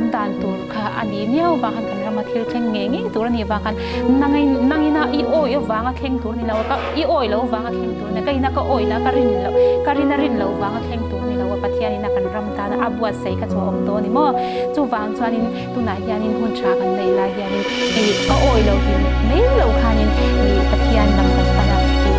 awm dan tur kha a nih miau vang khan kan rama thil thleng ngei ngei tur a nih vang khan nangin nangina i awi avanga thleng tur a ni lo a, i awi lo avanga thleng tur a ni a, ka ina ka awi la ka rin loh ka rin a rin loh vanga thleng tur a ni lo a, Pathianin a kan ram tana a buatsaih kha chu a awm tawh a ni maw? Chuvang chuanin tunah hianin hun tha kan neih lai hianin ih ka awi lo tih mai lo khanin ih Pathian lam kan pan a, ih.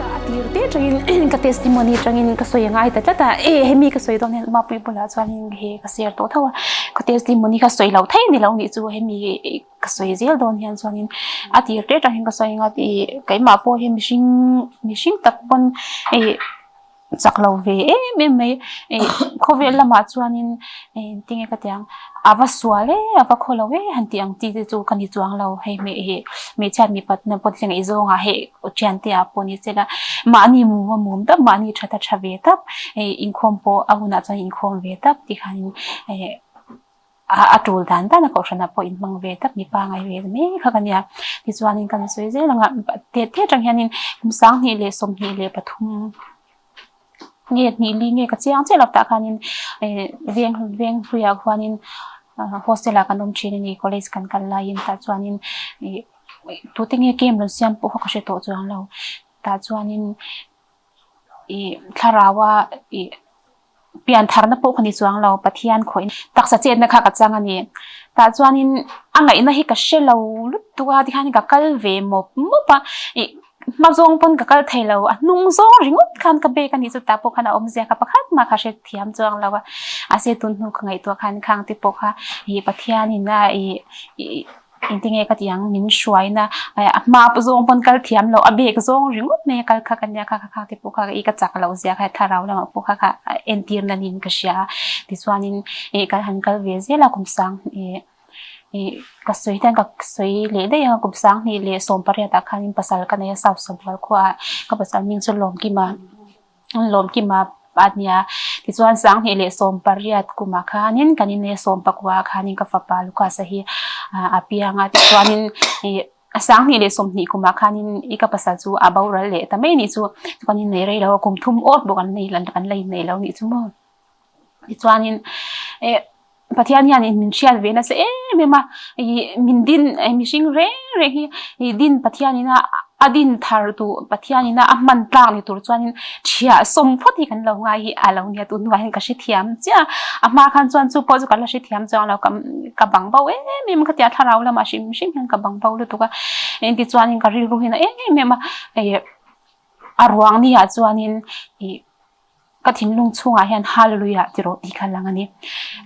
A tir te tangin ka testimony tangin ka sawi angai ta tlat a, e hemi ka sawi dawn hian Mapuii bulah chuanin he ka share tawh tho a, ka testimony kha sawi loh thei ni lo nih chu hemi ka sawi zel dawn hian chuanin a tir te tangin ka sawi anga tih keimah pawh hi mihring mihring tak pawn ih chak lo ve em em mai ih khawvel lamah chuanin ih tinge ka tih ang a va sual e a va khaw lo e han tih ang chi te chu ka ni chuang lo hei hmeh hmeichhiat mipat na pawh thleng eizawng ah hei thiante ah pawh ni se la mahni mum a mum tap mahni that a tha ve tap ih inkhawm pawh a hunah chuan inkhawm ve tap tikhanin ih A tul dan dan a kohhranah pawh inhmang ve tak mipa ngai ve mai kha ka nia. Tichuanin kan sawi zel ang a, teh teh atang hianin kum 2023 nge hnih li nge ka chiang chiah lo tah khanin eh veng veng hluiah khuanin hostel ah kan awm thin a ni college kan kal laiin tah chuanin ih tute nge camp rawn siam pawh kha ka hre tawh chuang lo tah chuanin ih thlarau a ih. Pian tharna pawh ka ni chuang lo, Pathian khawih taksa chetna kha ka chang a ni. Tah chuanin a ngaihna hi ka hre lo lutuk a, tikhanin ka kal ve mawp mawp a, ih hma zawng pawn ka kal thei lo, a hnung zawng ringawt khan ka bag a nih chu tah pawh khan a awmzia kha pakhat mah kha hre thiam chuang lo a, mahse tun hnu ka ngaihtuah khan khang te pawh kha ih Pathianin a ih ih. Engtinge ka tih ang min hruaina a hma zawng pawn kal thiam loh a bag zawng ringawt mai a kal kha ka nia kha kha te pawh kha i ka chak loh zia kha thlarau lamah pawh kha kha entir na niin ka hria a tichuanin ih kan han kal ve zel a kum sang ih ih ka sawi hian ka sawi leh daih a kum 2018 ah khanin pasal ka nei a south sabual khuaah ka pasal hming chu Lawmkima. Lawmkima a nia. Tichuan 2018 kumah khanin kan inneih a 14 ah khanin ka fapa Lucas-a hi a piang a. Tichuanin ih 2020 kumah khanin i ka pasal chu a boral leh ta mai a nih chu. Kan inneih rei lo a kum thum awt bawk an nei kan la inneih lo a nih chu maw. Tichuanin eh Pathian hian min hriat ve nasa em em a, ih min din mihring reng reng hi ih din Pathianin a a din thar duh Pathianin a a hman tlak ni tur chuanin chhiah sawm phawt hi kan lo ngai hi a lo nia tun hnuah hian ka hrethiam chiah a, a hma khan chuan chu pawh chu kan la hrethiam chuang lo ka ka bang bo em em a khatia thlarau lamah hrim hrim hian ka bang bo lutuk a, engtichuanin ka rilru hian a em em a ih a ruang ni ah chuanin ih. Ka thinlung chhungah hian Hallelujah ti rawh tih kha lang a ni.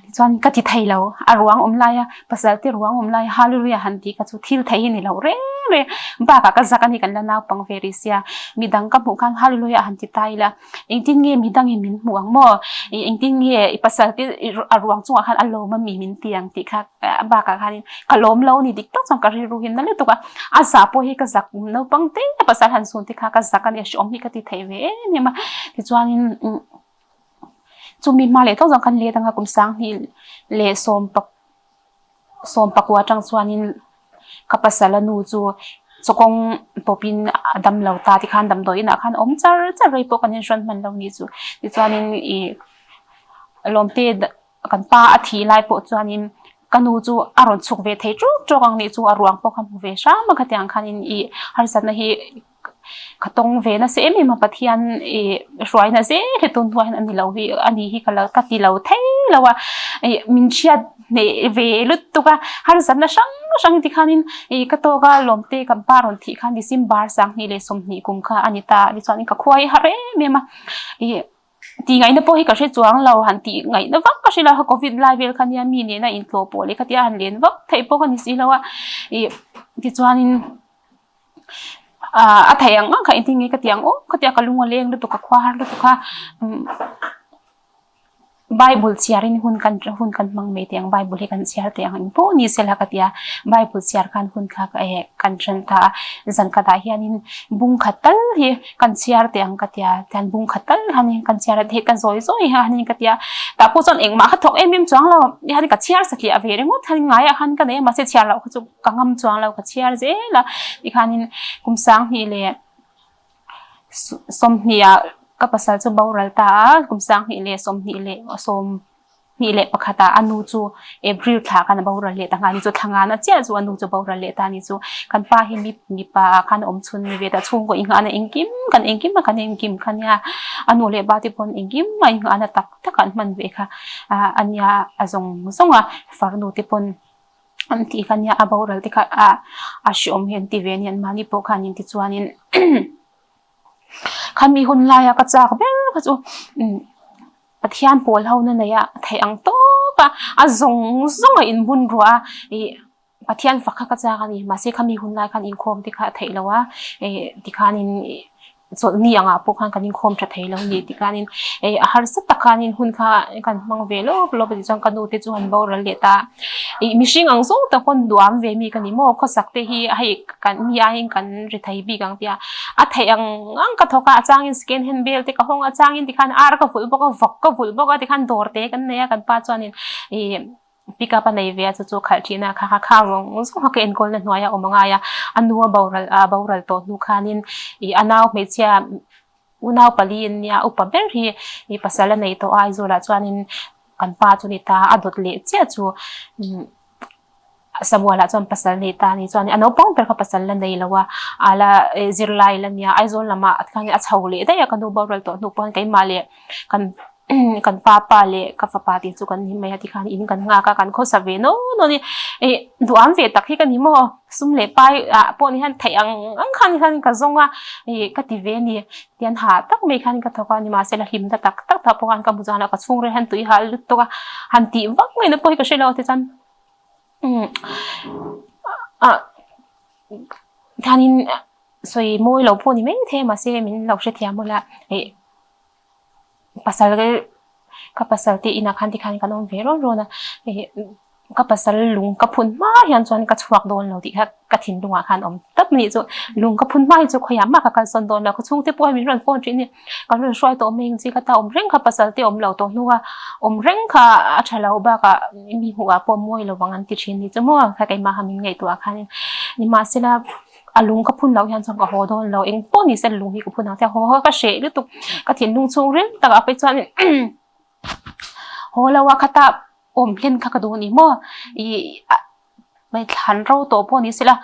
Tichuan ka ti thei lo, a ruang awm laia pasal te ruang awm laia Hallelujah han tih kha chu thil thei hi ni lo reng reng. Bakah ka zak a ni kan la naupang ve rih sia, midang ka hmuh khan Hallelujah han ti ta ila, engtin nge midangin min hmuh ang maw? Engtin nge i pasal te a ruang chungah khan a lawm a mi min ti ang tih kha bakah khanin ka lawm lo a ni dik tak chuan ka rilru hi na lutuk a. A zah pawh hi ka zak naupang te pasal han sun te kha ka zak a nia hreawm hi ka ti thei ve em em a tichuanin chumi hma leh tawk zawng khan let anga kum 2014 atang chuanin ka pasal a nu chu chawkawng pawpin a dam lo ta tikhan damdawi inah khan a awm char char rei pawh kan inhrawn hman lo nih chu tichuanin ih lawmte Kan pa a thih lai pawh chuanin ka nu chu a rawn chhuk ve thei ṭawk ṭawk ang nih chu a ruang pawh kha hmu ve hram a khatiang khanin ih harsatna hi ka tawng ve nasa em em a Pathian ih hruaina zel hi tun hnuah hian a ni lo hi a ni hi ka lo ka ti lo thei lo a ih min hriat hneh ve lutuk a harsatna hrang hrang tikhanin ih ka tawk a lawmte kan pa rawn thih khan December 2020 kum kha a ni ta a ni chuanin ka khua hi har em em a ih. Tih ngaihna pawh hi ka hre chuang lo, han tih ngaihna vak ka hre lo a, covid lai vel kha nia mi nena intlawh pawh leh khatia han len vak theih pawh ka ni si lo a, ih tichuanin ah a theih ang ang kha engtin nge ka ti ang aw khatia ka lung a leng lutuk ka khua har lutuk a. Bible chhiarin hun kan hun kan hmang mai teh ang Bible hi kan chhiar teh ang eng pawh ni sela ka ti a, Bible chhiar khan hun kha kan then ta a, zan khatah hianin bung khat tal hi kan chhiar teh ang ka ti a, tihian bung khat tal hianin kan chhiar a theih ka zawi zawi hianin ka ti a, tah pawh chuan engmah kha thawk em em chuang lo hianin ka chhiar satliah ve ringawt hian ngaiah khan ka nei a mahse chhiar loh kha chu ka ngam chuang lo ka chhiar zel a tikhanin kum sanghnih leh 20ah ka pasal chu boral ta a, kum 2021 ah a nu chu April thla khan a boral leh ta nghal a ni chu thla ngana chiah chu a nu chu boral leh ta a ni chu kan pa hi mi mipa ah khan a awm chhun ni ve ta chhungkaw inghahna engkim kan engkim a kan engkim kha nia a nu leh pa te pawn engkim a inghahna tak tak an hman ve kha a nia a zawng zawng a farnu te pawn. An tih kha nia a boral te kha a a hreawm hi an ti ve a ni an mahni pawh khan in tichuanin khami hun laia ka chak ber kha chu Pathian pawl ho na nei a theih ang tawp a a zawng zawng a inbun ruah a ih Pathian fak kha ka chak a ni mahse khami hun lai khan inkhawm te kha a theih loh a ih tikhanin ih. Chawlhni angah pawh khan kan inkhawm tha thei lo a ni tikhanin eh a harsa tak khanin hun kha kan hmang ve lawp lawp a tih chuan ka nu te chu han boral leh ta a, ih mihring ang zawng tak pawn duam ve mi ka ni maw khawsak te hi hei kan mi aiin kan ri thei bik ang tia a theih ang ang ka thawk a a changin second hand bel te ka hawng a a changin tikhan ar ka vulh bawk a vawk ka vulh bawk a tikhan dawr te kan nei a kan pa chuanin ih. Pick up a nei ve a chu chu khalh thin a kha kha kha zawng zawng kha ka enkawl na hnuai a awm a ngai a a nu a boral a boral tawh hnu khanin ih a nau hmeichhia unau pali an nia upa ber hi ih pasal a nei tawh a Aizawl ah chuanin kan pa chu ni ta a dawt leh chiah chu umm Samuel ah chuan pasal nei ta a ni chuan a naupang ber kha pasal la nei lo a a la zirlai la nia Aizawl lamah khanin a chho leh daih a ka nu boral tawh hnu pawh keimah leh kan kan pa pa leh ka fapa tih chu kan ni mai a tikhan in kan nghak a kan khawsa ve naw naw a ni ih duham ve tak hi ka ni maw sum leh pai ah pawh ni hian theih ang ang khan hian ka zawng a ih ka ti ve a ni tian hah tak mai khan ka thawk a nimahsela hlim ta tak tak tak pawh khan ka hmu chuan a ka chhungril hian tui hal lutuk a han tih vak mai na pawh hi ka hre lo tichuan umm ah tikhanin sawi mawi lo pawh ni mai thei a mahse min lo hrethiam ula ih. Pasal ka pasal te inah khan tikhan kan awm ve rawn rawn a ih ka pasal lung ka phun hma hian chuan ka chhuak dawn lo tih kha ka thinlungah khan awm tawp a nih chu lung ka phun hma hi chu khawiah mah ka kalsawn dawn lo ka chhungte pawh hi min rawn phone thin a ni kan rawn hruai tawh mai ang che ka ta awm reng kha pasal te awm lo tawh hnua awm reng kha a tha lo bakah mi hmuh ah pawh mawi lo vang an ti thin a ni chu maw kha keimah kha min ngaihtuah khanin nimahsela. A lung ka phun loh hian chuan ka haw dawn lo eng pawh ni se lung hi ka phun ang che haw ka hreh lutuk ka thinlung chhung ril tak ah phei chuan haw lo a khata awm hlen kha ka duh a ni maw ih mai thlan ro tawh pawh ni sela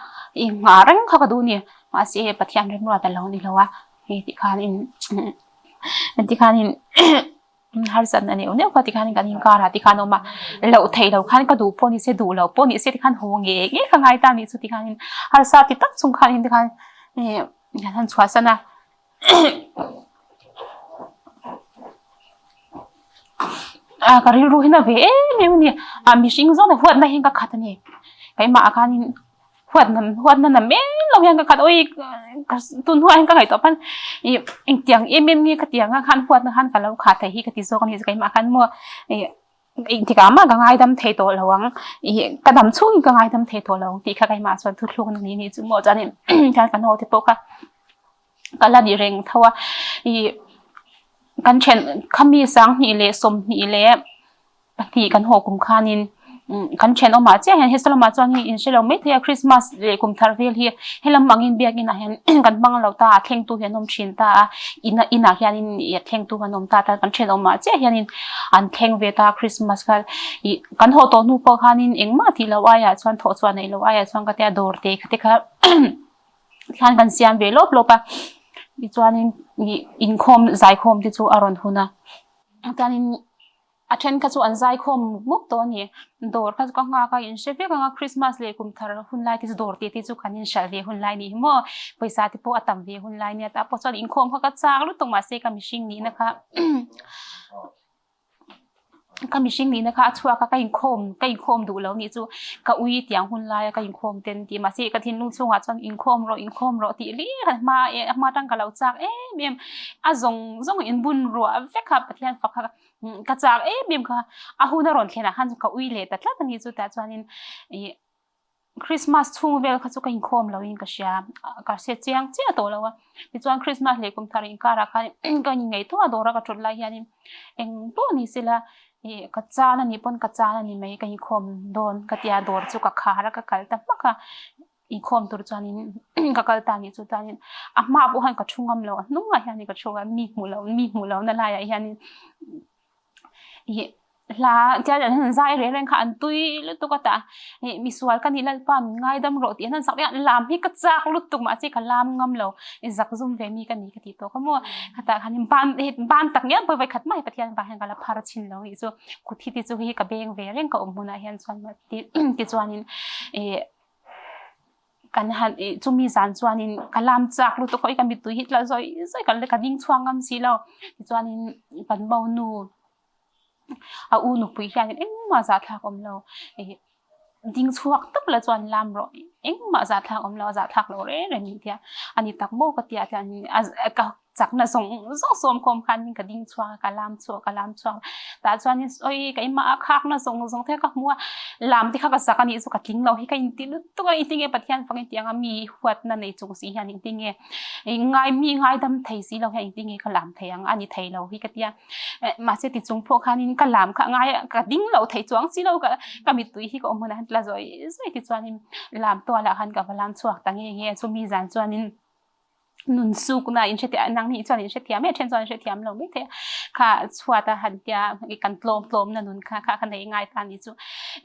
ih nghah reng kha ka duh a ni mahse Pathian remruat a lo ni lo a hei tikhanin tikhanin. Harsatna neuh neuh kha tikhan kan inkar ah tikhan a awm a, loh theih loh khan ka duh pawh ni se duh loh pawh ni se tikhan haw ngei ngei ka ngai ta anih chu tikhanin harsa ti tak chung khanin tikhan ih kan han chhuahsan a ah ka rilru hi na ve em em a ni ah mihring zawng leh huatna hian ka khat a ni keimah ah khanin. Huat na huat na na men lo hian ka khat awi ka tun hnuah hian ka ngaihtuah pawn ih engtiang em em nge ka ti ang a khan huat na khan ka lo khah theih hi ka ti zawk a ni keimah khan maw ih engtikah mah ka ngaidam thei tawh lo ang ih ka dam chhungin ka ngaidam thei tawh lo ang tih kha keimah chuan thuthluk na ni ni chu maw chuanin khan ka naute pawh kha ka la ni reng tho a ih kan then khami 2020. Pahnih kan haw kum khanin kan thenawmah chiah hian hesa lamah chuan hei in hre lo mai thei a Christmas leh kum thar vel hi helam angin biakin ah hian kan hmang lo ta a thlengtu hi an awm thin ta a in inah hianin ih a thlengtu an awm ta ta kan thenawmah chiah hianin an thleng ve ta a Christmas kha ih kan haw tawh hnu pawh khanin engmah tih loh aiah chuan thawh chhuah neih loh aiah chuan ka tia dawr te kha te kha hian kan siam ve lawp lawp a tichuanin ih inkhawm zaikhawm te chu a rawn hun a chuanin. A then kha chu an zaikhawm muk muk tawh a ni. Dawr kha chu ka nghak a, in hre vek ang a, Christmas leh kum thar hun lai te chu dawr tih te chu kan inhralh ve hun lai nih hi maw, pawisa te pawh a tam ve hun lai nia tah pawh chuan inkhawm kha ka chak lutuk mahse ka mihring nihna kha ka mihring nihna kha a chhuak a ka inkhawm ka inkhawm duh lo nih chu ka ui tiang hun laia ka inkhawm ten tih mahse ka thinlung chhungah chuan inkhawm rawh inkhawm rawh tih hlir a hma hma atang ka lo chak em em a zawng zawng inbun ruah vek kha Pathian fak kha. Ka chak em em kha a hun a rawn thlen ah khan ka ui leh ta tlat a ni chutah chuanin ih Christmas chhung vel kha chu ka inkhawm lo in ka hria ka hre chiang chiah tawh lo a tichuan Christmas leh kum thar inkarah khan ka inngaihtuah a dawr a ka thut lai hianin eng pawh ni sela ih ka chan a nih pawn ka chan a ni mai ka inkhawm dawn ka tia dawr chu ka khar a ka kal ta hmak a. Inkhawm tur chuanin ka kal ta nih chu chuanin a hma pawh khan ka thu ngam lo a hnungah hianin ka thu a mi hmuh loh mi hmuh lohna laiah hianin ih hla tian an han zai reng reng kha an tui lutuk a tah ih misual ka nih lalpa min ngaidam rawh tih an han sak daih a lam hi ka chak lutuk mahse ka lam ngam lo i zak zum ve mi ka ni ka tih tawh kha maw khatah khanin ban ban tak ngial pawh vawikhat mah hi Pathian vang hian ka la phar chhin lo nih chu kut hi te chu hei hi ka beng ve reng ka awm hmunah hian chuan tichuanin ih. Kan han ih chumi zan chuanin ka lam chak lutuk hawi ka mittui hi tla zawi zawi ka ka ding chhuak ngam si lo tichuanin kan monu a u nupui hianin engmah zahthlak awm lo ih ding chhuak tak la chuan lam rawh engmah zahthlak awm lo a zahthlak loh reng reng nia a ni tak maw ka tia chuanin a ka chakna zawng zawng sawm khawm khanin ka ding chhuak a ka lam chhuak ka lam chhuak tah chuanin awi keimah a khakna zawng zawng te ka hmu a lam te kha ka zak a nih chu ka tling lo hi ka inti lutuk a engtinge Pathian fang inti anga mi huatna nei chung si hian engtinge ngai mi ngaidam thei si lo hian engtinge ka lam thei ang a ni thei lo hi ka tia mahse ti chung pawh khanin ka lam kha ngai a ka ding lo thei chuang si lo ka ka mittui hi ka awm hunah hian tla zawi zawi tichuanin lam tualah khan ka va lam chhuak ta nge nge chumi zan chuanin Nun sukna in hrethiam nang nih chuan in hrethiam mai a then chuan in hrethiam lo mai thei a kha chhuat a han tia kan tlawm tlawm na nun kha kha kha nei ngai ta ni chu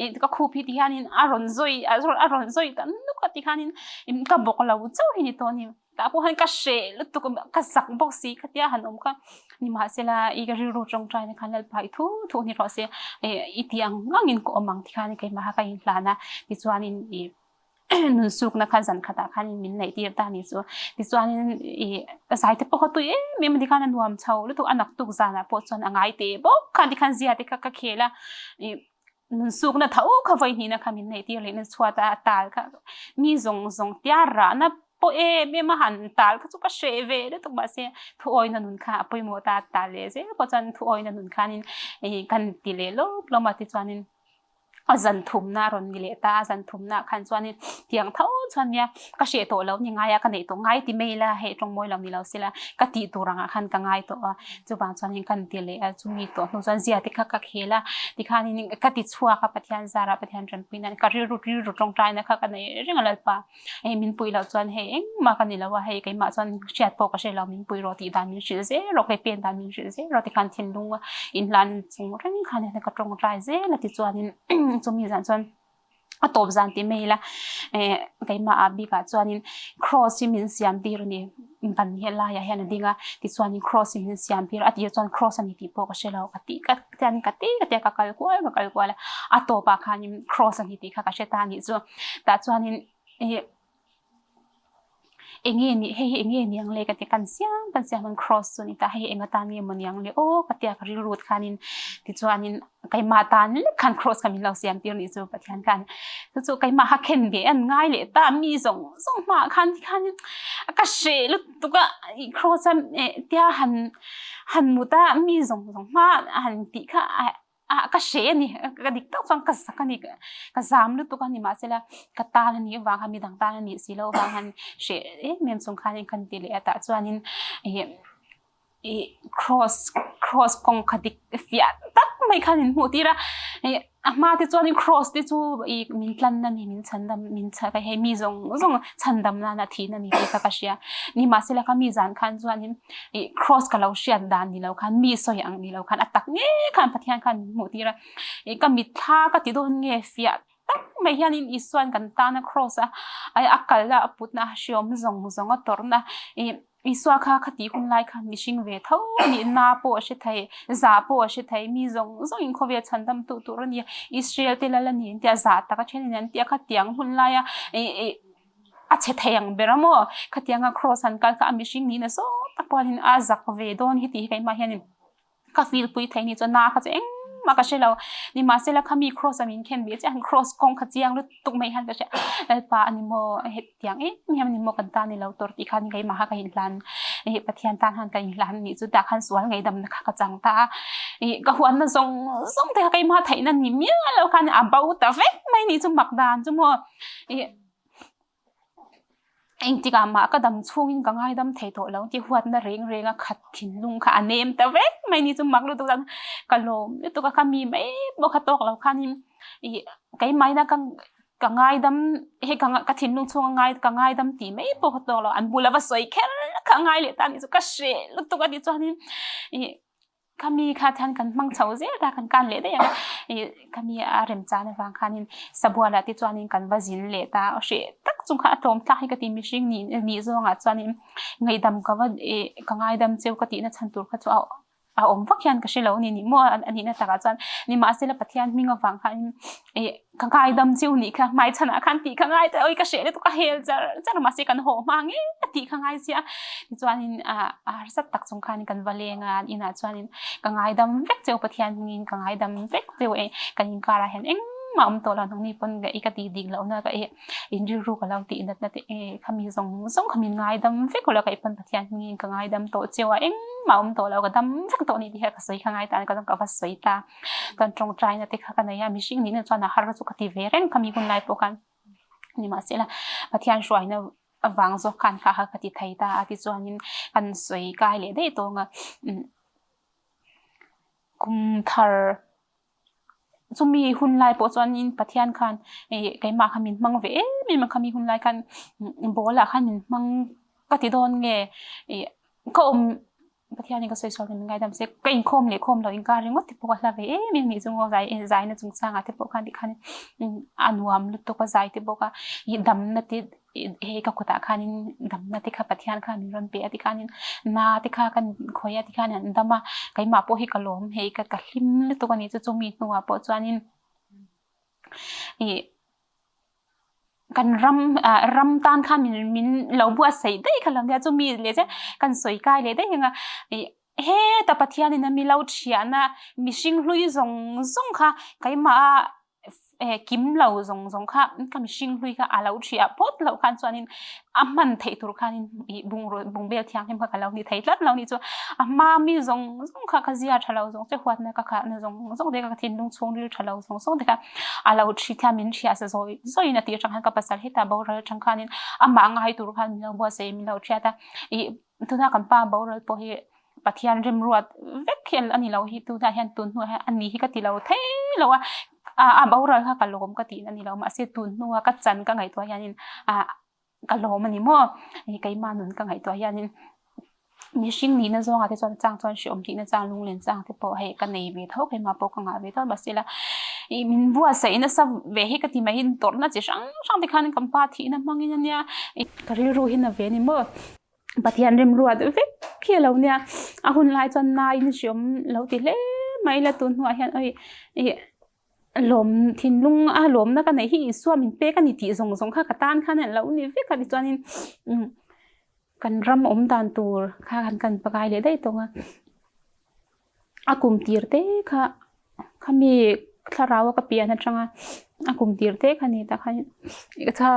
ih ka khup hi ti hianin a rawn zawi a rawn zawi ta nuk a ti khanin ka bawk lo chauh hi ni tawh a ni tah pawh hian ka hreh lutuk ka zak bawk si khatia han awm kha nimahsela i ka rilru tawngtai na khan Lalpa i thu thu ni rawh se ih i tih ang angin ka awm ang ti khan keimah kha ka inhlan a tichuanin ih. Nun sukna kha zan khatah khanin min neih tir ta a ni chu. Tichuanin ih zai te pawh kha tui em em a tikhan a nuam chho lutuk a naktuk zanah pawh chuan a ngai teh bawk khan tikhan zia te kha ka khel a ih nun sukna tho kha vawi hnihna kha min neih tir leh na chhuat a tal kha mi zawng zawng tia rahna pawh em em a han tal kha chu ka hreh ve lutuk mahse thuawina nun kha a pawimawh ta tal leh zel pawh chuan thuawina nun khanin ih kan ti leh lawp lawm a tichuanin. A zan thumna a rawn ni leh ta a, zan thumna ah khan chuanin tiang tho chuan nia ka hreh tawh lo ni ngai a, ka neih tawh ngai ti mai ila hei tawng mawi lo ni lo sela ka tih tur angah khan ka ngai tawh a, chuvang chuanin ka ti leh a, chumi tawh hnu chuan zia te kha ka khel a, tikhanin ka ti chhuak a Pathian zarah Pathian tanpui nan ka rilru rilru tawngtaina kha ka nei reng a Lalpa. Hei min pui loh chuan hei engmah ka ni lo a, hei keimah chuan hriat pawh ka hre lo, min pui rawh tih dan min hrilh zel rawh, kei pen dan min hrilh zel rawh tikhan thinlung a inhlan chung reng khan ka tawngtai zel a tichuanin chumi zan chuan a tawp zan tih mai ila eh keimah ah bikah chuanin cross hi min siam tir a ni, ban hi laiah hian a ding a tichuanin cross hi min siam tir a, a tir chuan cross a ni tih pawh ka hre lo ka tih ka tian ka ti ka tia ka kal kual ka kal kual a, a tawpah khanin cross a ni tih kha ka hre ta a nih chu. Tah chuanin ih eng nge nih hei hi eng nge niang le ka ti kan siam kan siam an cross chu ni ta hei eng atan nge maw niang le aw ka tia ka rilru khanin tichuanin keimah tan lek khan cross kha min lo siam tir nih chu Pathian khan chu chu keimah kha khen ve an ngai leh ta mi zawng zawng hmaah khan tikhanin ka hreh lutuk a ih cross a tia han han mut a mi zawng zawng hmaah han tih kha Ah ka hre a ni, ka dik tak chuan ka zak a ni, ka zam lutuk a ni mahsela ka tan a nih avang khan midang tan a nih si loh avang khan hreh em em chung khanin ka ti leh a tah chuanin ih ih cross cross kawng kha dik fiah tak mai khan min hmuh tir a ih a hma te chuanin cross te chu ih min tlanna a ni min chhandam min chhan hei mi zawng zawng chhandam nana thihna a ni tih kha ka hria nimahsela kha mi zan khan chuanin ih cross ka lo hriat dan ni lo khan mi sawi ang ni lo khan a tak ngei khan Pathian khan min hmuh tir a ih ka mitthla ka ti dawn nge fiah tak mai hianin Isuan kan tana cross a a kalna a putna a hriawm zawng zawng a tawrhna ih Isua kha khati hun lai khan mihring ve tho a nih na pawh a hre thei zah pawh a hre thei mi zawng zawng in khawvel chhan dam tu tur a ni Israel te lal a ni an tia zah tak a then in an tia khatiang hun laia ih ih A chhe thei ang ber a maw? Khatianga cross han kal kha a mihring nihna zawng tak pawhin a zak ve dawn hi tih hi keimah hianin ka feel pui thei ni chuan na kha chu engmah. mah ka hre lo. Nimahsela khami cross a min khen ve chiah hian cross kawng kha chiang lutuk mai hian ka hria. Lalpa a ni maw hetiang em em a ni maw kan tan ni lo tawr tih khan keimah kha ka inhlan Pathian tan khan ka inhlan anih chu tah khan sual ngaihdamna kha ka chang ta a. Ka huanna zawng zawng te kha keimah theihna ni miah lo khan a bo ta vek mai anih chu mak dan chu maw. Engtikah mah ka dam chhungin ka ngaidam thei tawh lo tih huatna reng reng a khat thinlung kha a nem ta vek mai ni chu mak lutuk chuan ka lawm lutuk a kha mi mai pawh kha tawk lo khanin ih keimahina ka ka ngaidam hei ka ka thinlung chhunga ngai ka ngaidam tih mai pawh kha tawk lo an bula va sawi kher kha a ngai leh ta anih chu ka hreh lutuk a tih chuanin ih Khami kha thian kan hmang chho zel ta kan kan leh daih ang a, ih khami a remchan avang khanin sabualah te chuanin kan va zin leh ta a hreh tak chung kha a tlawm thlak hi ka ti mihring nih nih zawngah chuanin ngaihdam ka va ih ka ngaidam cheu ka tihna chhan tur kha chu a a awm vak hian ka hre lo a ni ni maw a nihna takah chuan nimahsela Pathian hming avang khanin ih ka ngaidam cheu nih kha hmaichhanah khan tih kha ngai ta oi ka hreh lutuk a hel char char mahse kan haw hma ngei a tih kha ngai sia tichuanin ah a harsat tak chung khan kan va leng a inah chuanin ka ngaidam vek cheu Pathian hmingin ka ngaidam vek cheu e kan inkarah hian engmah awm tawh lo nangni pawn ka i ka tih dik lohna ka i in rilru ka lo tih natna te e khami zawng zawng kha min ngaidam vek ula ka i pawn Pathian hmingin ka ngaidam tawh cheu a engmah awm tawh lo ka dam vek tawh a ni tih hian ka sawi kha ngai ta a ni ka va sawi ta. Kan tawngtaina te kha ka nei a, mihring nihna chuan a har chu ka ti ve reng kha mi hun lai pawh khan nimahsela Pathian hruaina avang zawk khan kha kha ka ti thei ta a tichuanin kan sawi kai leh daih tawng a kum thar chumi hun lai pawh chuanin Pathian khan ih keimah kha min hmang ve em em a khami hun lai khan ball ah khan min hmang ka ti dawn nge ih ka awm Pathianin ka sawi sual min ngaidam se ka inkhawm leh khawm lo inkar ringawt te pawh ka hla ve em em nih chu ngaw zai zaina chungchangah te pawh khan tikhan a nuam lutuk a zai te bawk a ih damna te hei ka kutah khanin damna te kha Pathian khan min rawn pe a tikhanin na te kha kan khawih a tikhan an dam a keimah pawh hi ka lawm hei ka ka hlim lutuk a ni chu chumi hnuah pawh chuanin ih Kan ram ah ram tan khan min min lo buatsaih daih kha lo nia chumi leh che kan sawi kai leh daih ang a ih heta Pathianin a mi lo thiahna mihring hlui zawng zawng kha keimah a eh kim lo zawng zawng kha ka mihring hlui kha a lo thiah phawt loh khan chuanin a hman theih tur khanin ih bungraw bungbel thianghlim kha ka lo ni thei tlat lo ni chu a hma mi zawng zawng kha ka zia tha lo zawng che huatna ka khahna zawng zawng te kha ka thinlung chhungril tha lo zawng zawng te kha A lo thi thla min hria sa zawi zawiin a tih atang khan ka pasal hetah boral atang khanin amah ngai tur khan min lo buatsaih min lo hriat a, ih tuna kan pa boral pawh hi Pathian remruat vek hi a ni lo hi tunah hian tun hnuah hian a ni hi ka ti lo thei lo a, a boral kha ka lawm ka tihna a ni lo mahse tun hnua ka chan ka ngaihtuah hianin ah ka lawm a ni maw ih keimah nun ka ngaihtuah hianin mihring nihna zawngah te chuan chang chuan hreawm tihna chang lunglen chang te pawh hei ka nei ve tho keimah pawh ka ngah ve tho mahse la ih min buatsaih nasa ve hi ka ti mai hi tawrhna chi hrang hrang te khan kan pa thihna hmangin ania ih ka rilru hi na ve a ni maw Pathian remruat vek hi a lo nia a hun lai chuan naiin hreawm lo ti hle mai la tun hnuah hian oi ih Lawm thinlung a lawmna ka neih hi Isua min pek a ni tih zawng zawng kha ka tan khan a lo ni vek a tichuanin kan ram awm dan tur kha kan kan pakai leh daih tawng a, a kum tir te kha khami thlarau a ka pian atanga a kum tir te kha ni tak khan kha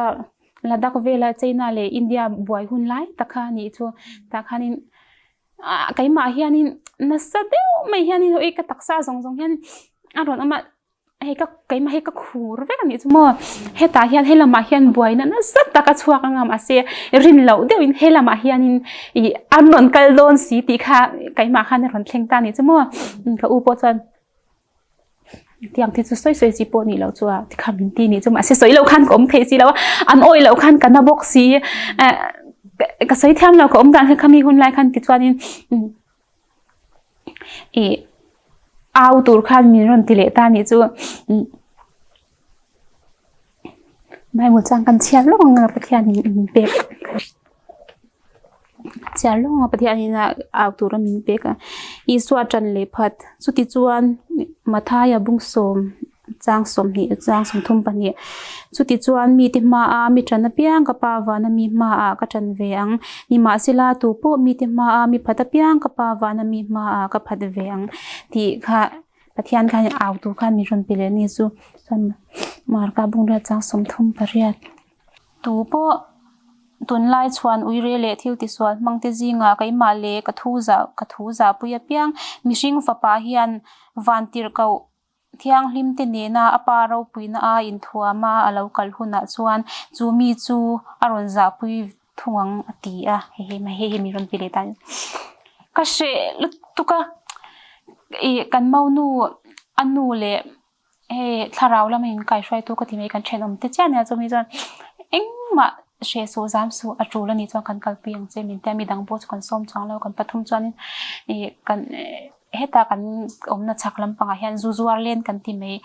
Ladakh vela China leh India buai hun lai tak kha a nih chu tah khanin Ah keimah hianin nasa deuh mai hianin ui ka taksa zawng zawng hian a rawn awm a hei ka keimah hi ka khur vek a nih chu maw hetah hian he lamah hian buaina nasa tak a chhuak anga mahse rin loh deuhin he lamah hianin ih an rawn kal dawn si tih kha keimah khan a rawn thleng ta a nih chu maw ka u pawh chuan Tiang te chu sawi sawi chi pawh nih loh chu a tikha min ti nih chu mahse sawi loh khan ka awm thei si lo a an awih loh khan ka na bawk si ka sawi thiam lo ka awm dan kha khami hun lai khan tichuanin ih au tur khan min rawn ti leh ta nih chu Bible chuan kan chhiar lawk ang a Pathian in min pek chhiar lawk ang a Pathian in a au tura min pek a Isua tan leh phat chuti chuan Mathaia bungsawm chang 20 chang 32 chuti chuan mite hmaa mi tan apiang ka pa vana mi hmaah ka tan ve ang nimahsela tupawh mite hmaa mi phat apiang ka pa vana mi hmaah ka phat ve ang tih kha. Pathian khan au tur khan min rawn pe leh a ni chu. Chuan Marka bungrua chang 38. Tu pawh tunlai chhuan uire leh thil tisual hmangte zingah keimah leh ka thu zah ka thu zahpui apiang mihring fapa hian vantirhkoh Thianghlimte nena a pa ropuina a inthuam a, a lo kal hunah chuan chu mi chu a rawn zahpui thung ang a ti a, hei hei hi min rawn ti leh ta a ni. Ka hreh lutuk a, ih kan monu a nu leh hei thlarau lama inkaihruaitu ka ti mai kan thenawm te chiah nia chumi chuan engmah hreh suh zam suh a tul a nih chuan kan kalpui ang che min tia midang pawh chu kan sawm chuang lo kan pathum chuanin ih kan. Heta kan awmna chhak lampangah hian zu zuar len kan ti mai